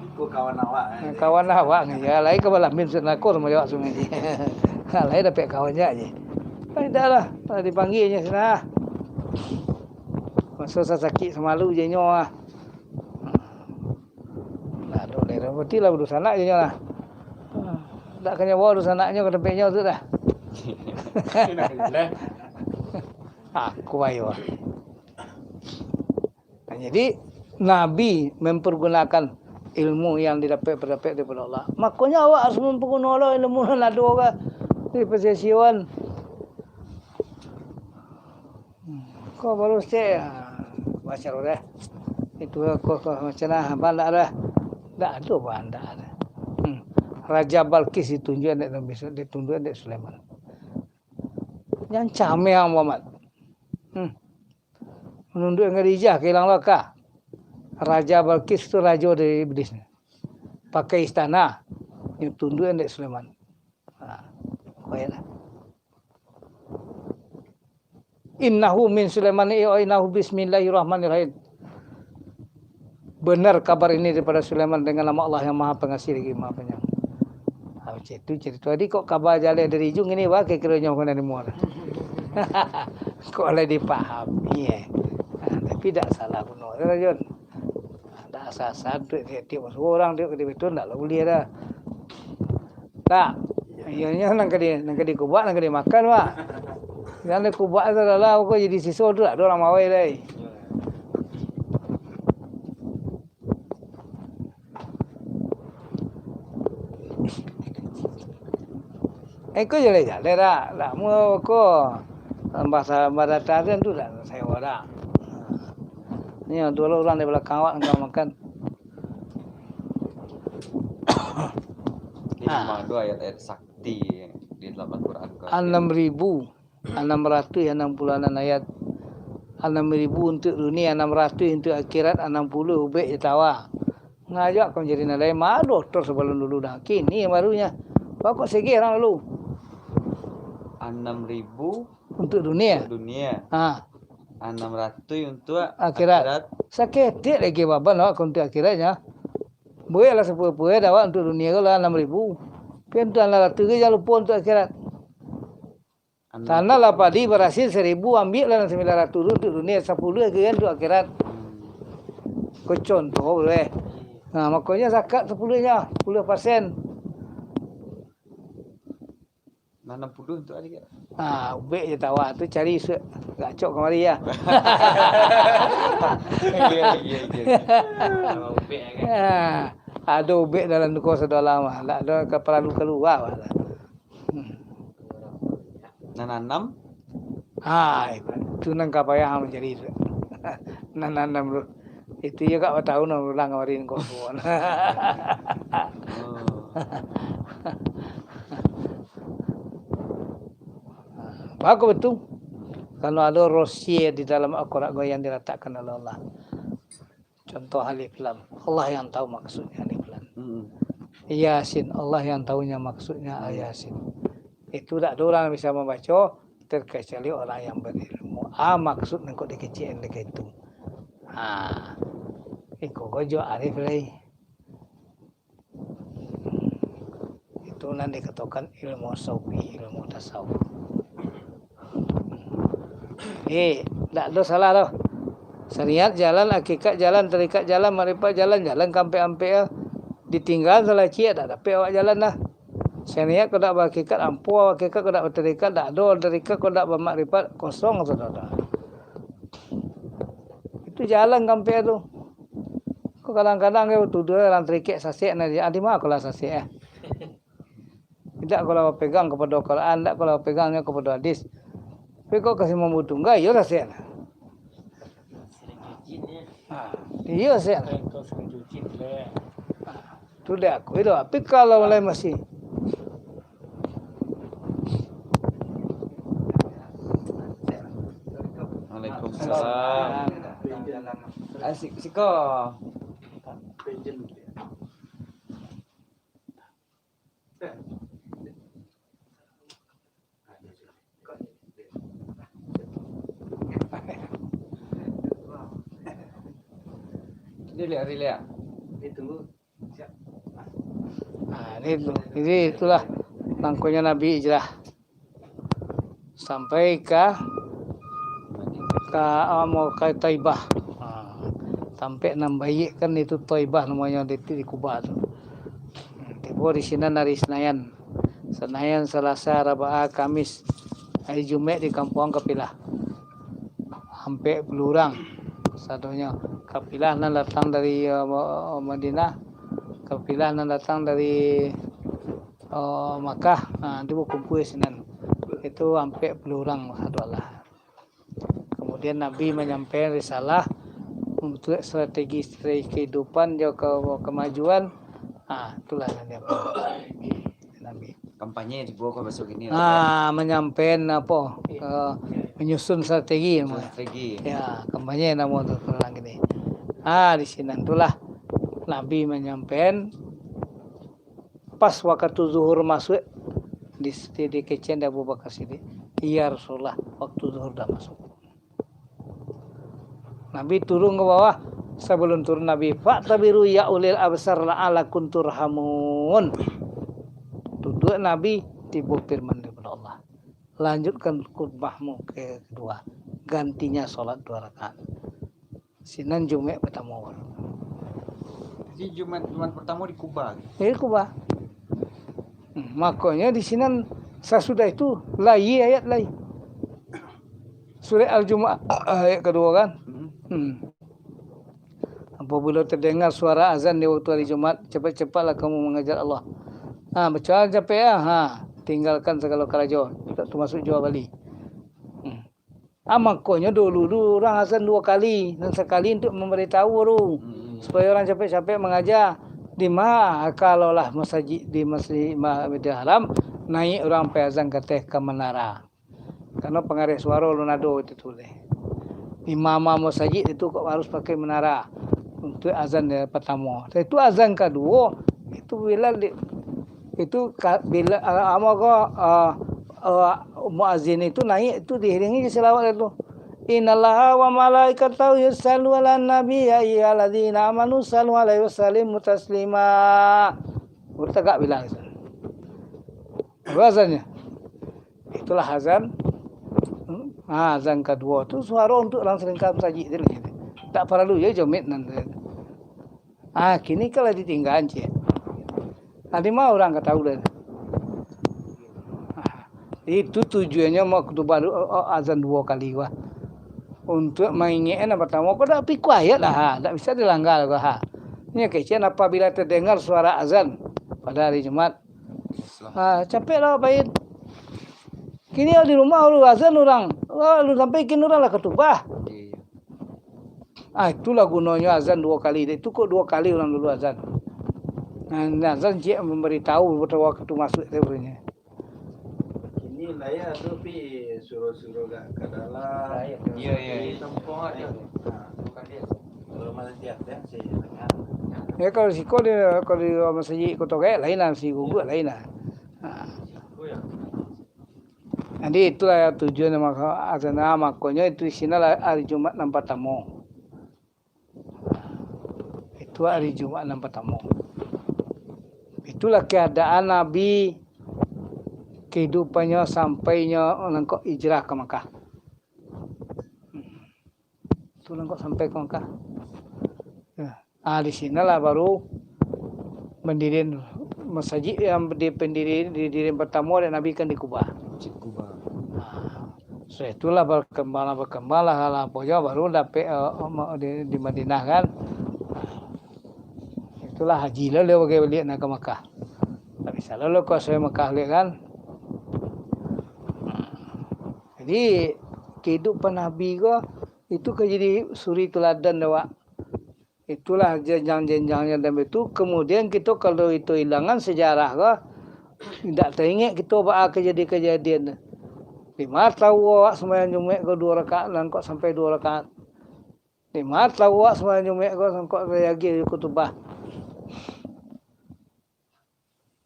Iko kawan awak, eh. Kawan awak ngaji. Lai ka balamin sunako samo jo awak sungai. Lai dapek kawan je. Indak lah, lah dipanggia nyo sinan lah. Maso sasakik samalu je nyo ah. Lah, tu lah, berarti lah dunsanak je nyo lah. Dak ka nyo bao dunsanak nyo ka tampek nyo tu dah. Aku ayo. Nah, jadi, Nabi mempergunakan ilmu yang didapat, didapat daripada Allah. Makonyo awak harus mampaguno lo ilmu nan ado ka di pasisian. Hmm. Ko baru se, ah, baco deh. Itu ko, ko macam nah, bandak dah. Dak ado bandak dah. Hmm. Raja Balkis ditunjuak dek Nabi Su-, ditunjuak dek Sulaiman. Jan cameh ang Muhammad. Hmm. Manunduak Khadijah ka ilang laka. Raja Balkis tu rajo dari Iblis. Pakai istana. Nyo tunduak dek Sulaiman. Ha. Ko iyo lah. "Innahu min Sulaiman, wa innahu bismillahirrahmanirrahim." Benar kabar ini daripada Sulaiman dengan nama Allah yang Maha Pengasih lagi Maha Penyayang. Ha, macam tu cerita. Jadi kok kabar jaleh dari ujung ini, wah, kira-kira nyo kena nemu. Kok lah dipahami, eh. Ha, tapi dak salah guno, Rajon. Dak asa-asa tu, tiap-tiap urang tu, tiap-tiap tu, dak lah buliah dah. Tak. Iyo nyo nan ka di, nan ka dikubak, nan ka dimakan, Pak. Nan dikubak tu lah, kok jadi siso tu, dak ado urang mawai lai. Eh, ko jaleh-jaleh dak, dak mulo ko. Tambah sa-, tambah datang tu, tu dak sewa dak. Ni tu lah urang di balakang awak nan ka makan. Ini Ah. Mah ado ayat-ayat sakti di dalam Al-Quran ko. Anam ribu, anam ratuih, anam puluah anam ayat. Anam ribu untuak dunia, anam ratuih untuak akhirat, anam puluah ubek jo tawa. Ngajak kau jadi nan lain, mah ado tor sabalun dulu dah. Kini barunya. Kok segeh urang dulu? Anam ribu Untuak dunia. Untuak dunia. Ha. Anam ratuih untuak Akhirat. Akhirat. Saketek lagi baban awak ka untuak akhiratnyo. Bueklah sapuluah-puluah awak untuak dunia ko lah anam ribu. Pi untuak anam ratuih ko jan lupo untuak akhirat. Anam Tanahlah padi barasin saribu, ambiaklah nan sambilan ratuih tu untuak dunia, sapuluah lagi untuak akhirat. Hmm. Ko contoh boleh. Nah, makonyo zakat sapuluahnyo, sapuluah persen. Nah, anam puluah tu tadi, Kak. Ah, ubek jo tawa tu cari isuak. Gacok kamari, ya. Iya, iya, iya. Kalau ubek, ya, kan? Ah, ado ubek dalam duko sadolah mah. Ndak ado ka paralu kalua, bah. Hmm. Nan anam? Ah, itu nan ka payah mancari tu. Nan anam tu. Itu iyo kak batahun urang kamarin ko. Oh. Bagus betul. Kalau ada rosia di dalam Al-Quran yang diletakkan oleh Allah. Contoh alif lam. Allah yang tahu maksudnya alif lam. Hmm. Yasin, Allah yang tahunya maksudnya Yasin. Itu tak ada orang bisa membaca terkecuali orang yang berilmu. Ah, maksud nangko dikecek dek itu. Ha. Iko gojo arif lai. Itu nan dikatokan ilmu saufi, ilmu tasawuf. Eh, ndak ado salah doh. Syariat jalan, hakikat jalan, tarikat jalan, makrifat jalan, jalan ka ampek-ampek. Ditinggal salacik, dak dapek awak jalan dah. Syariat kok dak bahakikat, ampuah, hakikat kok dak batarikat, dak ado tarikat kok dak bamakrifat, kosong sudah dah. Itu jalan ka ampek tu. Ko kadang-kadang yo tuduah urang tarikek sasek, nah, di ma ko lah sasek, eh? Indak ko lah bapegang kapado Quran, indak ko lah bapegang kapado hadis. Tapi kok ka Simon Butungga, iyo sasek, nah. Ha, iyo sasek, nah. Tu dek aku itu, tapi kalau mulai masih. Waalaikumsalam. Ah, si-, siko. Rilek, rilek. Itu. Ah, ini tu. Jadi itulah langkahnyo Nabi hijrah sampai ka, ka, ah, mau ka Taibah. Ah, tampek nan baiak kan itu Taibah namonyo di, di Kuba tu. Tibo di sinan hari Senayan. Senayan, Salasa, Rabaah, Kamis. Hari Jumaik di kampuang kapilah. Ampek puluah urang sadonyo. Kapilah nan datang dari, eh, Ma-, Madinah, kapilah nan datang dari, eh, Makkah, ha, tu bakumpua sinan. Itu ampek puluah urang sadolah. Kemudian Nabi manyampaikan risalah untuk strategi-strategi kehidupan jo ke-, kemajuan. Ha, itulah nan dia Nabi. Kampanye tibo ko masuk gini lah, Ah, manyampaian apo, eh, manyusun strategi namo. Strategi. Ya, kampanye namo tu kurang gini. Ah, di sinan tulah Nabi manyampaian pas wakatu zuhur masuk di, di, dikecekan dek Abu Bakar Siddiq. "Ya Rasulullah, waktu zuhur dah masuk." Nabi turun ka bawah, sabalun turun Nabi, "Fa'tabiru ya ulil absar la'allakum turhamun." Duduak Nabi, tibo firman daripado Allah, "Lanjutkan khutbahmu ke kedua, gantinya sholat dua rakaat." Sinan Jumaik partamo baru. Jadi Jumaik, Jumaik partamo di Kuba. Di Kuba. Hmm, makonyo di sinan sasudah itu, lai ayat lai. Surat Al-Jumu'ah ayat kaduo kan? Hmm. Hmm. Apabila terdengar suara azan di waktu hari Jumat, cepat-cepatlah kamu mengejar Allah. Ha, baco capek ah. Ha, tinggalkan segala karajo. Itu termasuk jual bali. Hmm. Ah, makonyo dulu tu urang azan duo kali, nan sakali untuak mambaritahu tu, hmm, supayo urang capek-capek mangaja. Di ma, kalau lah masajik di Masjid, ma-, Masjidil Haram, naiak urang pai azan ka ateh ka manara. Karano pangareh suaro alun ado itu tu leh. Imam masajik itu kok harus pakai manara untuak azan yang partamo. Itu azan kaduo, itu Bilal di, itu ka-, Bilal, ah, apo ko, ah, ah, muazin itu naiak itu diiringi jo salawat itu. "Innallaha wa malaikatahu yusallu ala nabi, ya ayyuhalladzina amanu sallu alaihi wa sallimu taslima." Baru tagak Bilal itu. Baru azannya. Itulah azan. Hmm, azan kaduo tu suaro untuak urang salingka masajik tu lagi. Tak paralu jo Jumaik nan tu. Ah, kini kalau ditinggaan ciek. Adi ma urang ka tahu dah. Ah, itu tujuannyo mau khutbah du-, o-, o-, azan duo kali wah. Untuak maingek nan partamo, kok dak pikua ayat lah, ha. Dak bisa dilanggar ko, ha. Nyo kecek apabila terdengar suara azan pada hari Jumat, ah, capek lah bain. Kini di rumah lu azan urang, ah, lu sampai kini urang lah khutbah. Iya, iya. Ah, itulah gunonyo azan duo kali. Itu kok duo kali urang dulu azan. Nah, azan ciek mambaritahu pada waktu masuak tu. Kini lah ya tu pi suro-suro gak ka dalam. Iya, iya, iya. Di tempat ada. Nah. Kalau malam tiap ya, saya dengar. Ya, kalau siko dia, kalau di masajik Koto Gaek lain lah, si Guguak lain lah. Ha. Siko ya. Jadi itulah tujuan mako, azan, makonyo itu di sinan lah hari Jumat nan partamo. Itu hari Jumat nan partamo. Itulah keadaan Nabi, kehidupannyo sampainyo nangkok hijrah ka Makkah. Itu nangkok sampai ka Makkah. Ya. Ah, di sinalah baru mandirian masajik yang di-, pendiri-, didirian partamo dek Nabi kan di Kuba. Masjid Kuba. Ah, sudah itulah berkembanglah, berkembanglah, alah, apo juo, baru dapek, eh, ma-, di, di Madinah kan. Itulah haji lo, lo bagai baliak nak ka Makkah. Tak bisa lo, lo kuasai Makkah liak kan. Jadi, kehidupan Nabi ko, itu ka jadi suri tuladan dek awak. Itulah jenjang-jenjangnyo dan itu. Kemudian kito kalau itu ilangan sejarah ko, indak taingek kito baa kajadi-kajadian. Di ma tahu awak sumbayang Jumaik ko duo rakaat, nan kok sampai duo rakaat? Di ma tahu awak sumbayang Jumaik ko, nan kok lagi khutbah?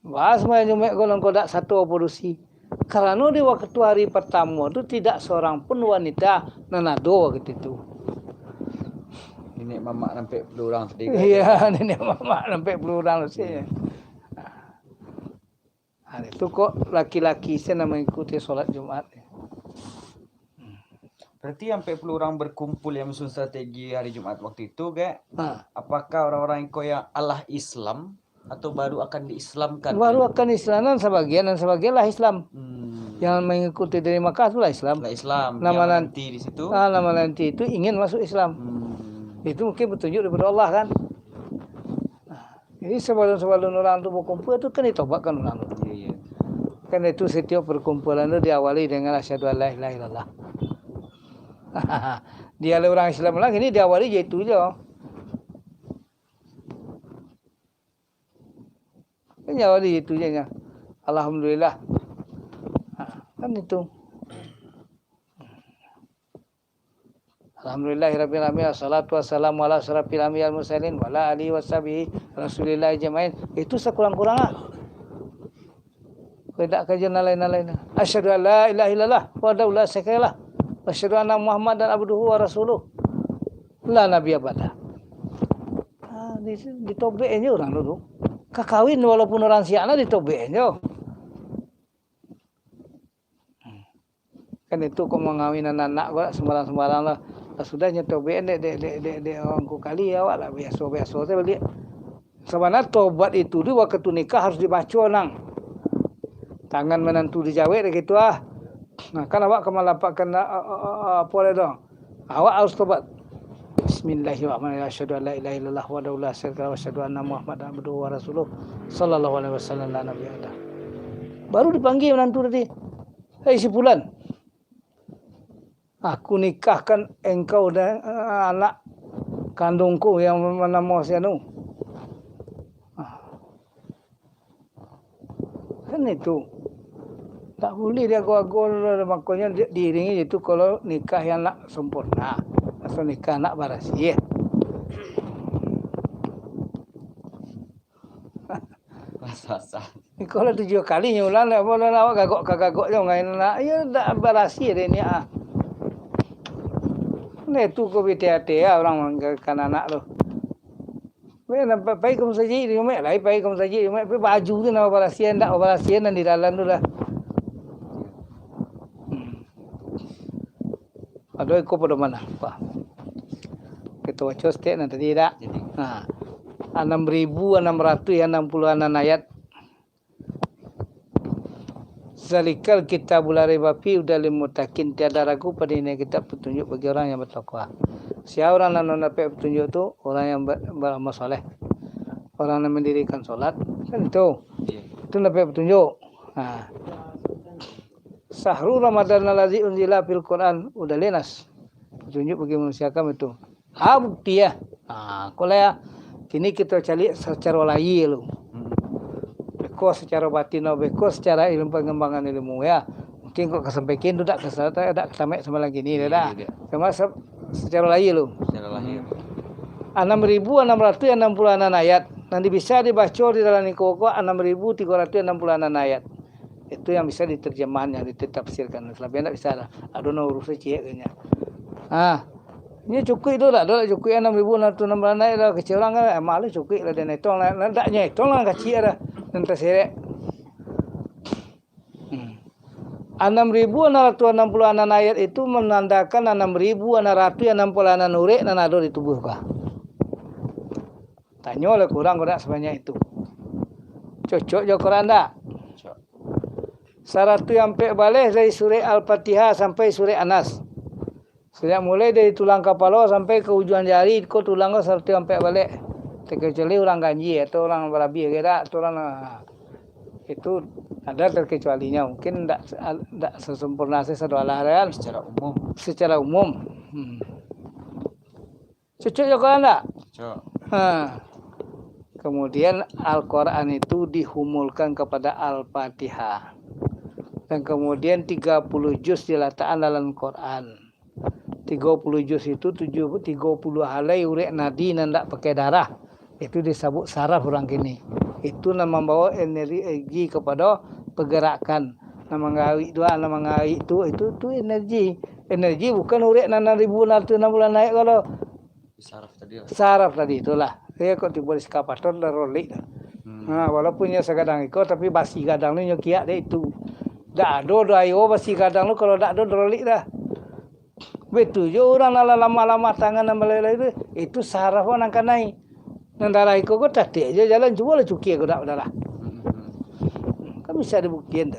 Baa sumbayang Jumaik ko nan kok dak satu apo dusi? Karano di waktu hari partamo tu tidak seorang pun wanita nan ado waktu itu. Niniak mamak ampek puluah urang tadi kan? Iya, niniak mamak ampek puluah urang tadi. Ha, itu kok laki-laki se nan mangikuti solat Jumat. Berarti ampek puluah urang berkumpul yang manyusun strategi hari Jumat waktu itu, Gek? Ha. Apakah orang-orang iko yang alah Islam atau baru akan diislamkan? Baru akan Islam, nan sabagian, nan sabagian lah Islam. Hmm. Yang mengikuti dari Makkah tu lah Islam. Lah Islam. Nama yang nan-, menanti di situ. Ah, nama nanti itu ingin masuk Islam. Hmm. Itu mungkin petunjuk daripada Allah kan. Nah, jadi sabalun-sabalun urang tu bakumpul tu kan ditobatkan urang tu. Iya, iya. Kan itu setiap perkumpulan tu diawali dengan asyhadu alla ilaha illallah. Dia lah urang Islam lah, kini diawali je itu je. Kan diawali itu je nya. Alhamdulillah. Ha, kan itu. Alhamdulillahirabbil alamin, wassalatu wassalamu ala asyrafil anbiya wal mursalin, wa ala alihi wa sahbihi rasulillah ajmain. Itu sakurang-kurang ah. Kau dak kaji nan lain-lain. Asyhadu an la ilaha illallah wahdahu la syarikalah. Wa asyhadu anna Muhammadan abduhu wa rasuluh. La nabi abada. Ah, di, ditobek inyo urang dulu. Ka kawin walaupun urang siak lah ditobek inyo. Kan itu kok mangawinan anak ko lah sumbarang-sumbarang lah. Lah sudah nyo tobek dek, dek, dek, dek, dek urang ko kali awak lah biaso-biaso sajo baliak. Sabana tobat itu di wakatu nikah harus dibaco nang. Tangan manantu dijawek dek gitu ah. Nah, kan awak ka malapakkan, a, a, a, a, apo lah tu. Awak harus tobat. Bismillahirrahmanirrahim. Asyhadu an la ilaha illallah wahdahu la syarika lahu wa asyhadu anna Muhammadan abduhu wa rasuluh sallallahu alaihi wasallam la nabiyya ba'dah. Baru dipanggil manantu tadi. "Hei si Fulan, aku nikahkan engkau dan, eh, anak kandungku yang bernama si Anu." Ah. Kan itu. Tak boleh diago-ago, makonyo di-, diiringi itu kalau nikah yang nak sempurna. Atau nikah nak barasiah. Pas-pasan. Kalau tujuah kali nyo ulang, nak, nak awak gagok ka gagok jo ngai nak. Iyo, dak barasiah deh ni ah. Nah, itu ko bete ati ah urang manggakan anak tu. Weh, nampak pai ka musajik di rumah, lai pai ka musajik di rumah, tapi baju tu nak barasiah, ndak barasiah nan di dalam tu lah. Hmm. Ado iko pado mana? Wah. Kita baca stek nan tadi dak? Jadi. Ha. Anam ribu anam ratuih anam puluah anam ayat. Zalikal kitabu la raiba fihi hudal lil muttaqin, tiada ragu pada ini kitab petunjuk bagi orang yang bertakwa. Sia urang nan dapek petunjuk tu? Urang yang ber-, beramal soleh. Orang yang mendirikan solat, kan itu. Iya. Itu dapek petunjuk. Ha. Syahru Ramadan alladzi unzila fil Quran hudal linnas. Petunjuk bagi manusia kan itu. Ah, bukti ya. Ah, ko lah ya. Kini kita cari secara lahir lu. Hmm. Beko secara batin, beko secara ilmu pengembangan ilmu ya. Mungkin kok kasampaikan tu dak kesa-, dak katamek sama lagi ni dah. Iya, dah. Iya. Cuma se-, secara lahir lu. Secara lahir. Anam ribu anam ratuih anam puluah anam ayat. Nan bisa dibaco di dalam iko ko anam ribu tigo ratuih anam puluah anam ayat. Itu yang bisa diterjemahkan, yang ditafsirkan. Selebihnya ndak bisa lah. Ado nan urusan ciek kayaknya. Ah, Nyo cukuik tu lah, ado lah cukuik anam ribu anam ratuih anam puluah anam ayat lah, kecil urang kan, eh, malu cukuik lah, den etong lah, nan dak nyo etong lah kacik dah, nan taseret. Hmm. Anam ribu anam ratuih anam puluah anam ayat itu manandakan anam ribu anam ratuih anam puluah anam urek nan ado di tubuh kah? Tanyo lah kurang ko dak sabanyak itu. Cocok jo Quran dak? Cocok. Saratuih ampek baleh dari surek Al-Fatihah sampai surek Anas. Sajak mulai dari tulang kapalo sampai ka ujuang jari, ko tulang ko saratuih ampek baleh. Terkecuali urang ganjia, atau urang barabih agiah dak, atau urang, ah, itu ada terkecualinya. Mungkin dak, dak sesempurna se sado alah kan. Secara umum. Secara umum. Hmm. Cocok jo Quran dak? Cocok. Ha. Kemudian Al-Quran itu dihumulkan kepada Al-Fatihah. Dan kemudian tiga puluh juz dilatakkan dalam Quran. Tiga puluh juz itu tujuh, tiga puluh halai urek nadi nan dak pakai darah. Itu disebut saraf urang kini. Itu nan mambawa energi kepada pergerakan. Nan mangawik tu, ah, nan mangawik tu, itu, tu energi. Energi bukan urek nan anam ribu anam ratuih anam puluah anam ayat kalau Saraf tadi lah. Saraf tadi itulah. Dia kok tibo di eskavator dah rolik dah. Hmm. Ha, walaupun nyo sagadang iko, tapi basi gadang tu nyo kiak dek itu. Dak ado doh ayo basi gadang tu kalau dak ado rolik dah. Baitu jo urang nan lah lamah-lamah tangan nan balai-lai tu, itu saraf nan kanai. Nan darah iko ko tatek je jalan, cubolah cukia ko dak darah. Hmm. Kan bisa dibuktian tu.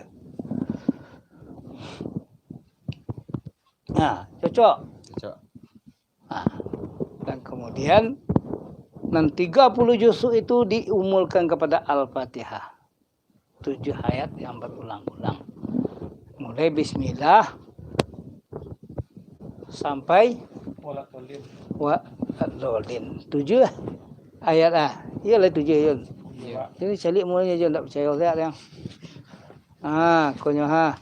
Nah, cocok. Cocok. Nah, dan kemudian nan tiga puluh juzuk itu diumulkan kepada Al-Fatihah. Tujuh ayat yang berulang-ulang. Mulai bismillah sampai Wala dhalin. Wa dhalin. Tujuh ayat ah. Iyalah tujuh, Yun. Iya. Ini calik mulanya je, ndak percaya saya yang. Ha, konyo ha.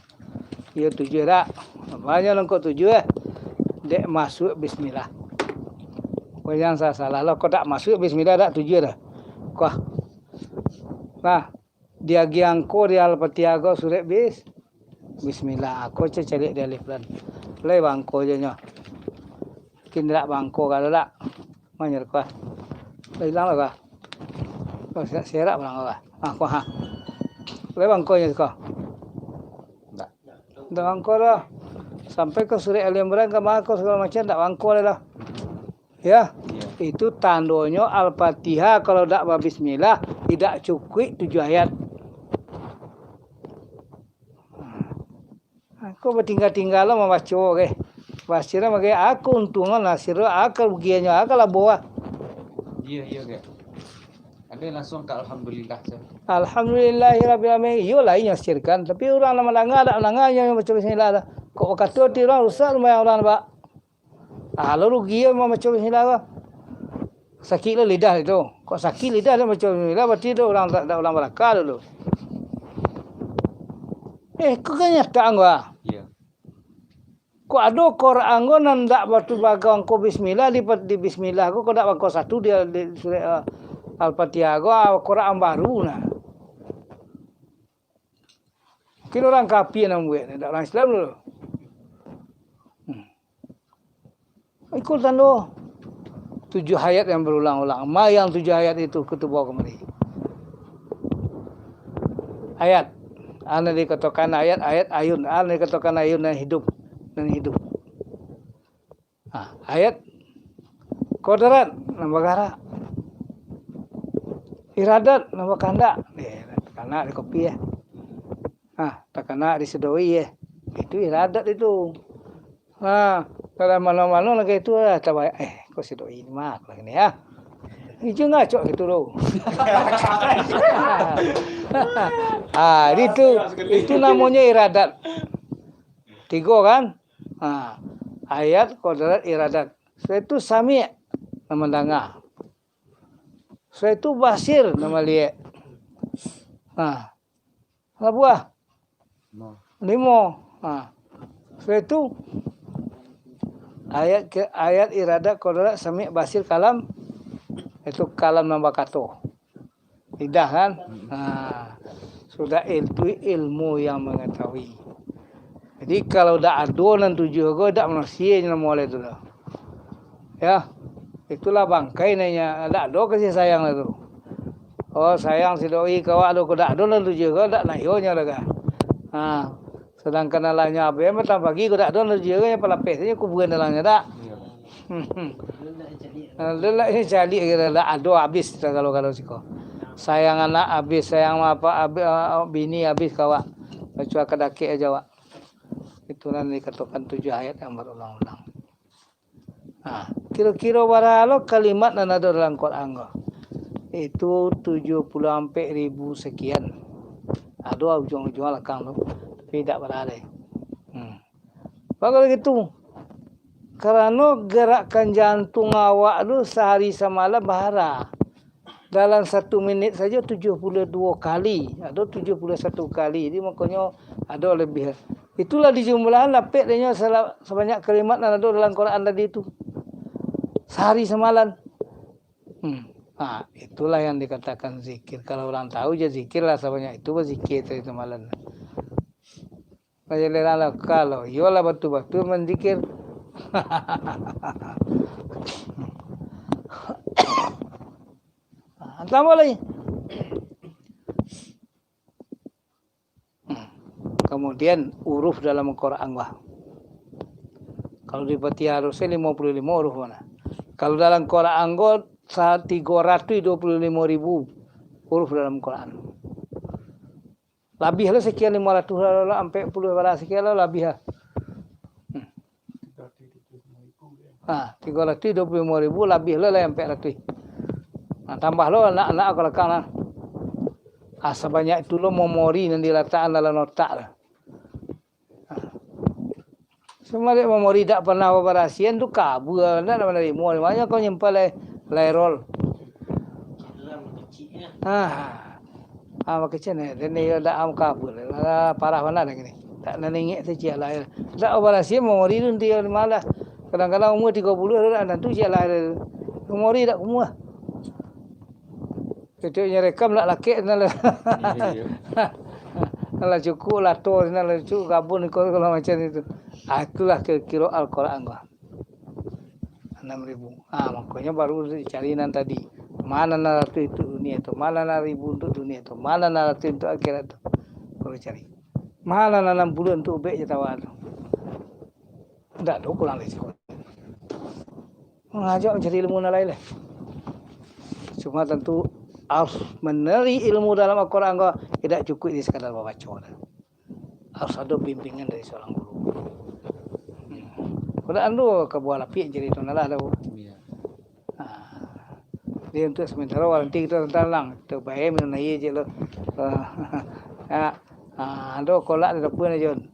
Iyo tujuah dak? Banyak nangko tujuah. Dek masuk bismillah. Ko yang salah-salah lah. Ko dak masuk bismillah dak tujuah dah. Kuah. Nah, diagiah angko di Al-Fatihah ko surek bis-, bismillah. Ko ceceliak di alif lam. Lai bangko je nyo. Mungkin dak bangko ka dak? Manyerah kah? Lah ilang lah kah? Kau serak, serak pulang kau kah? Ah, kau ha. Lah bangko nyo kau. Ndak. Ndak bangko dah. Sampai kau surek Ali Imran ka mako segala macam ndak bangko dah. Ya. Iya. Itu tandonyo Al-Fatihah kalau dak babismillah, tidak cukuik tujuh ayat. Aku batingga-tingga lo mambaco, oke. Basira magai aku untungan lah, sira aka rugiannyo, aka labuah. Iya, iya, Kak. Ada langsung ka alhamdulillah, Kak. Alhamdulillahirabbil alamin. Iyo lah, inyo sirkan. Tapi urang nan mandanga, dak mandanga, inyo baco bismillah dah. Kok bakato ti urang rusak sumbayang urang, Pak. Ah, lo rugi yo mambaco bismillah ko. Sakik lo lidah itu. Kok sakik lidah dah mambaco bismillah, berarti tu urang tak, tak urang barakah dulu. Eh, ko kan nyata anggo ah. Iya. Kok ado Quran ko nan ndak batu bagang ko bismillah di, di bismillah ko, kok ndak bangko satu di, di surah, eh, Al-Fatihah ko, ah, Quran baru nah. Mungkin urang kafir nan buek, ndak urang Islam dulu. Hmm. Iko tando tujuh ayat yang berulang-ulang. Ma yang tujuh ayat itu kito bawa kamari. Ayat. Anu dikatokan ayat, ayat ayun. Anu dikatokan ayun nan hidup, nan hidup. Ha, ayat kodrat nan bagarak. Iradat nan bakandak. Eh, takana di kopi eh. Ha, takana di sidoi eh. Itu iradat itu. Ha, dalam mano-mano lagi itu lah tabayak. Eh, kok sidoi ni mah lagi ni ah. Ijo ngacok gitu loh. Ah, itu itu namanya iradat. Tigo kan? Ha, ayat, kodrat, iradat. Sudah itu sami' nan mandanga. Sudah itu basir nan maliek. Ha. Labuah. Limo. Limo. Ha. Sudah itu ayat ke, ayat, iradat, kodrat, sami', basir, kalam. Itu kalam nan bakato. Lidah kan? Ha. Sudah itu ilmu yang mengetahui. Jadi kalau dak ado nan tujuh ko, dak manusia namo lai tu doh. Ya. Itulah bangkai nanya, dak ado kasih sayang lah tu. Oh, sayang sidoi ka awak tu, ko dak ado nan tujuh ko, dak nayo nyo lah ka. Ha. Sedangkan alah nyo abih, matang pagi ko dak ado nan tujuh ko, nyo palapeh sajo kuburan dalam nyo dak. Iya. Lelak ni caliak kira lah, ado habis sagalo-galo siko. Sayang anak habis, sayang apak habis, ah, bini habis ka awak. Bacuak ka dakek aja awak. Itu nan dikatokan tujuh ayat yang berulang-ulang. Ha, kiro-kiro bara lo kalimat nan ado dalam Quran ko? Itu tujuh puluh ampek ribu sekian. Ado ujuang-ujuang lakang tu, tapi dak bara lai. Hmm. Bagus gitu. Karano garakan jantung awak tu sahari samalam bahara. Dalam satu minit sajo tujuh puluh dua kali, ado tujuh puluh satu kali. Jadi makonyo ado lebih. Itulah dijumlahan lapek denyo sala-, sabanyak kalimat nan ado dalam Quran tadi tu. Sahari samalam. Hmm. Ha, itulah yang dikatakan zikir. Kalau urang tahu je zikir lah sabanyak itu bazikir tadi samalam. Majelis lah, kalau iyolah batul-batul manzikir. Ah, tambah lagi. Hmm. Kemudian huruf dalam Quran, wah. Kalau di Fatihah harusnya lima puluh lima huruf mana? Kalau dalam Quran ko sa-, tiga ratus dua puluh lima ribu huruf dalam Quran. Labiah lah sekian lima ratus lah, lah, ampek puluah bara sekian lah, labiah lah. Hmm. Ha, tiga ratus dua puluh lima ribu, labiah lah, lah ampek ratus. Nah, tambah lo anak-anak ka lakang lah. Ah, sabanyak itu lo memori nan dilatakan dalam otak lah. Sumari memori dak pernah babarasian tu kabua, ndak nak manarimo. Maknyo kau nyimpan lai, lai roll. Ah. Ah, makecil ni. Dan ni dak am kabua. Lah, parah mana dah gini. Tak nak ningek tu ciak lai. Dak babarasian memori tu nanti malah. Kadang-kadang umur tiga puluh dah, dah tu ciak lai. Memori dak kumuah. Ketek nyo rekam nak lakek sinan lah. Iyo, iyo. Lah cukuik lato sinan lah, cukuik kabun iko kalau macam itu. Ah, itulah kiro-kiro Al-Quran ko. Anam ribu. Ah, makonyo baru dicari nan tadi. Mana nan ratuih untuak dunia tu? Mana nan ribu untuak dunia tu? Mana nan ratuih untuak akhirat tu? Baru cari. Mana nan anam puluah untuak ubek je tawa tu? Ndak ado kurang dari situ. Mangajak mancari ilmu nan lain lah. Cuma tantu harus manari ilmu dalam Al-Quran ko, indak cukuik di sakadar babaco tu. Harus ado bimbingan dari surang guru. Hmm. Kok ndak ado ka buah lapiak jadi tu nah lah tu. Iya. Ah. Jadi untuak samantaro nanti kito tantang lang. Kito bae minum aia je lo. Ah. Ah, ado kolak di dapua ni, Jon.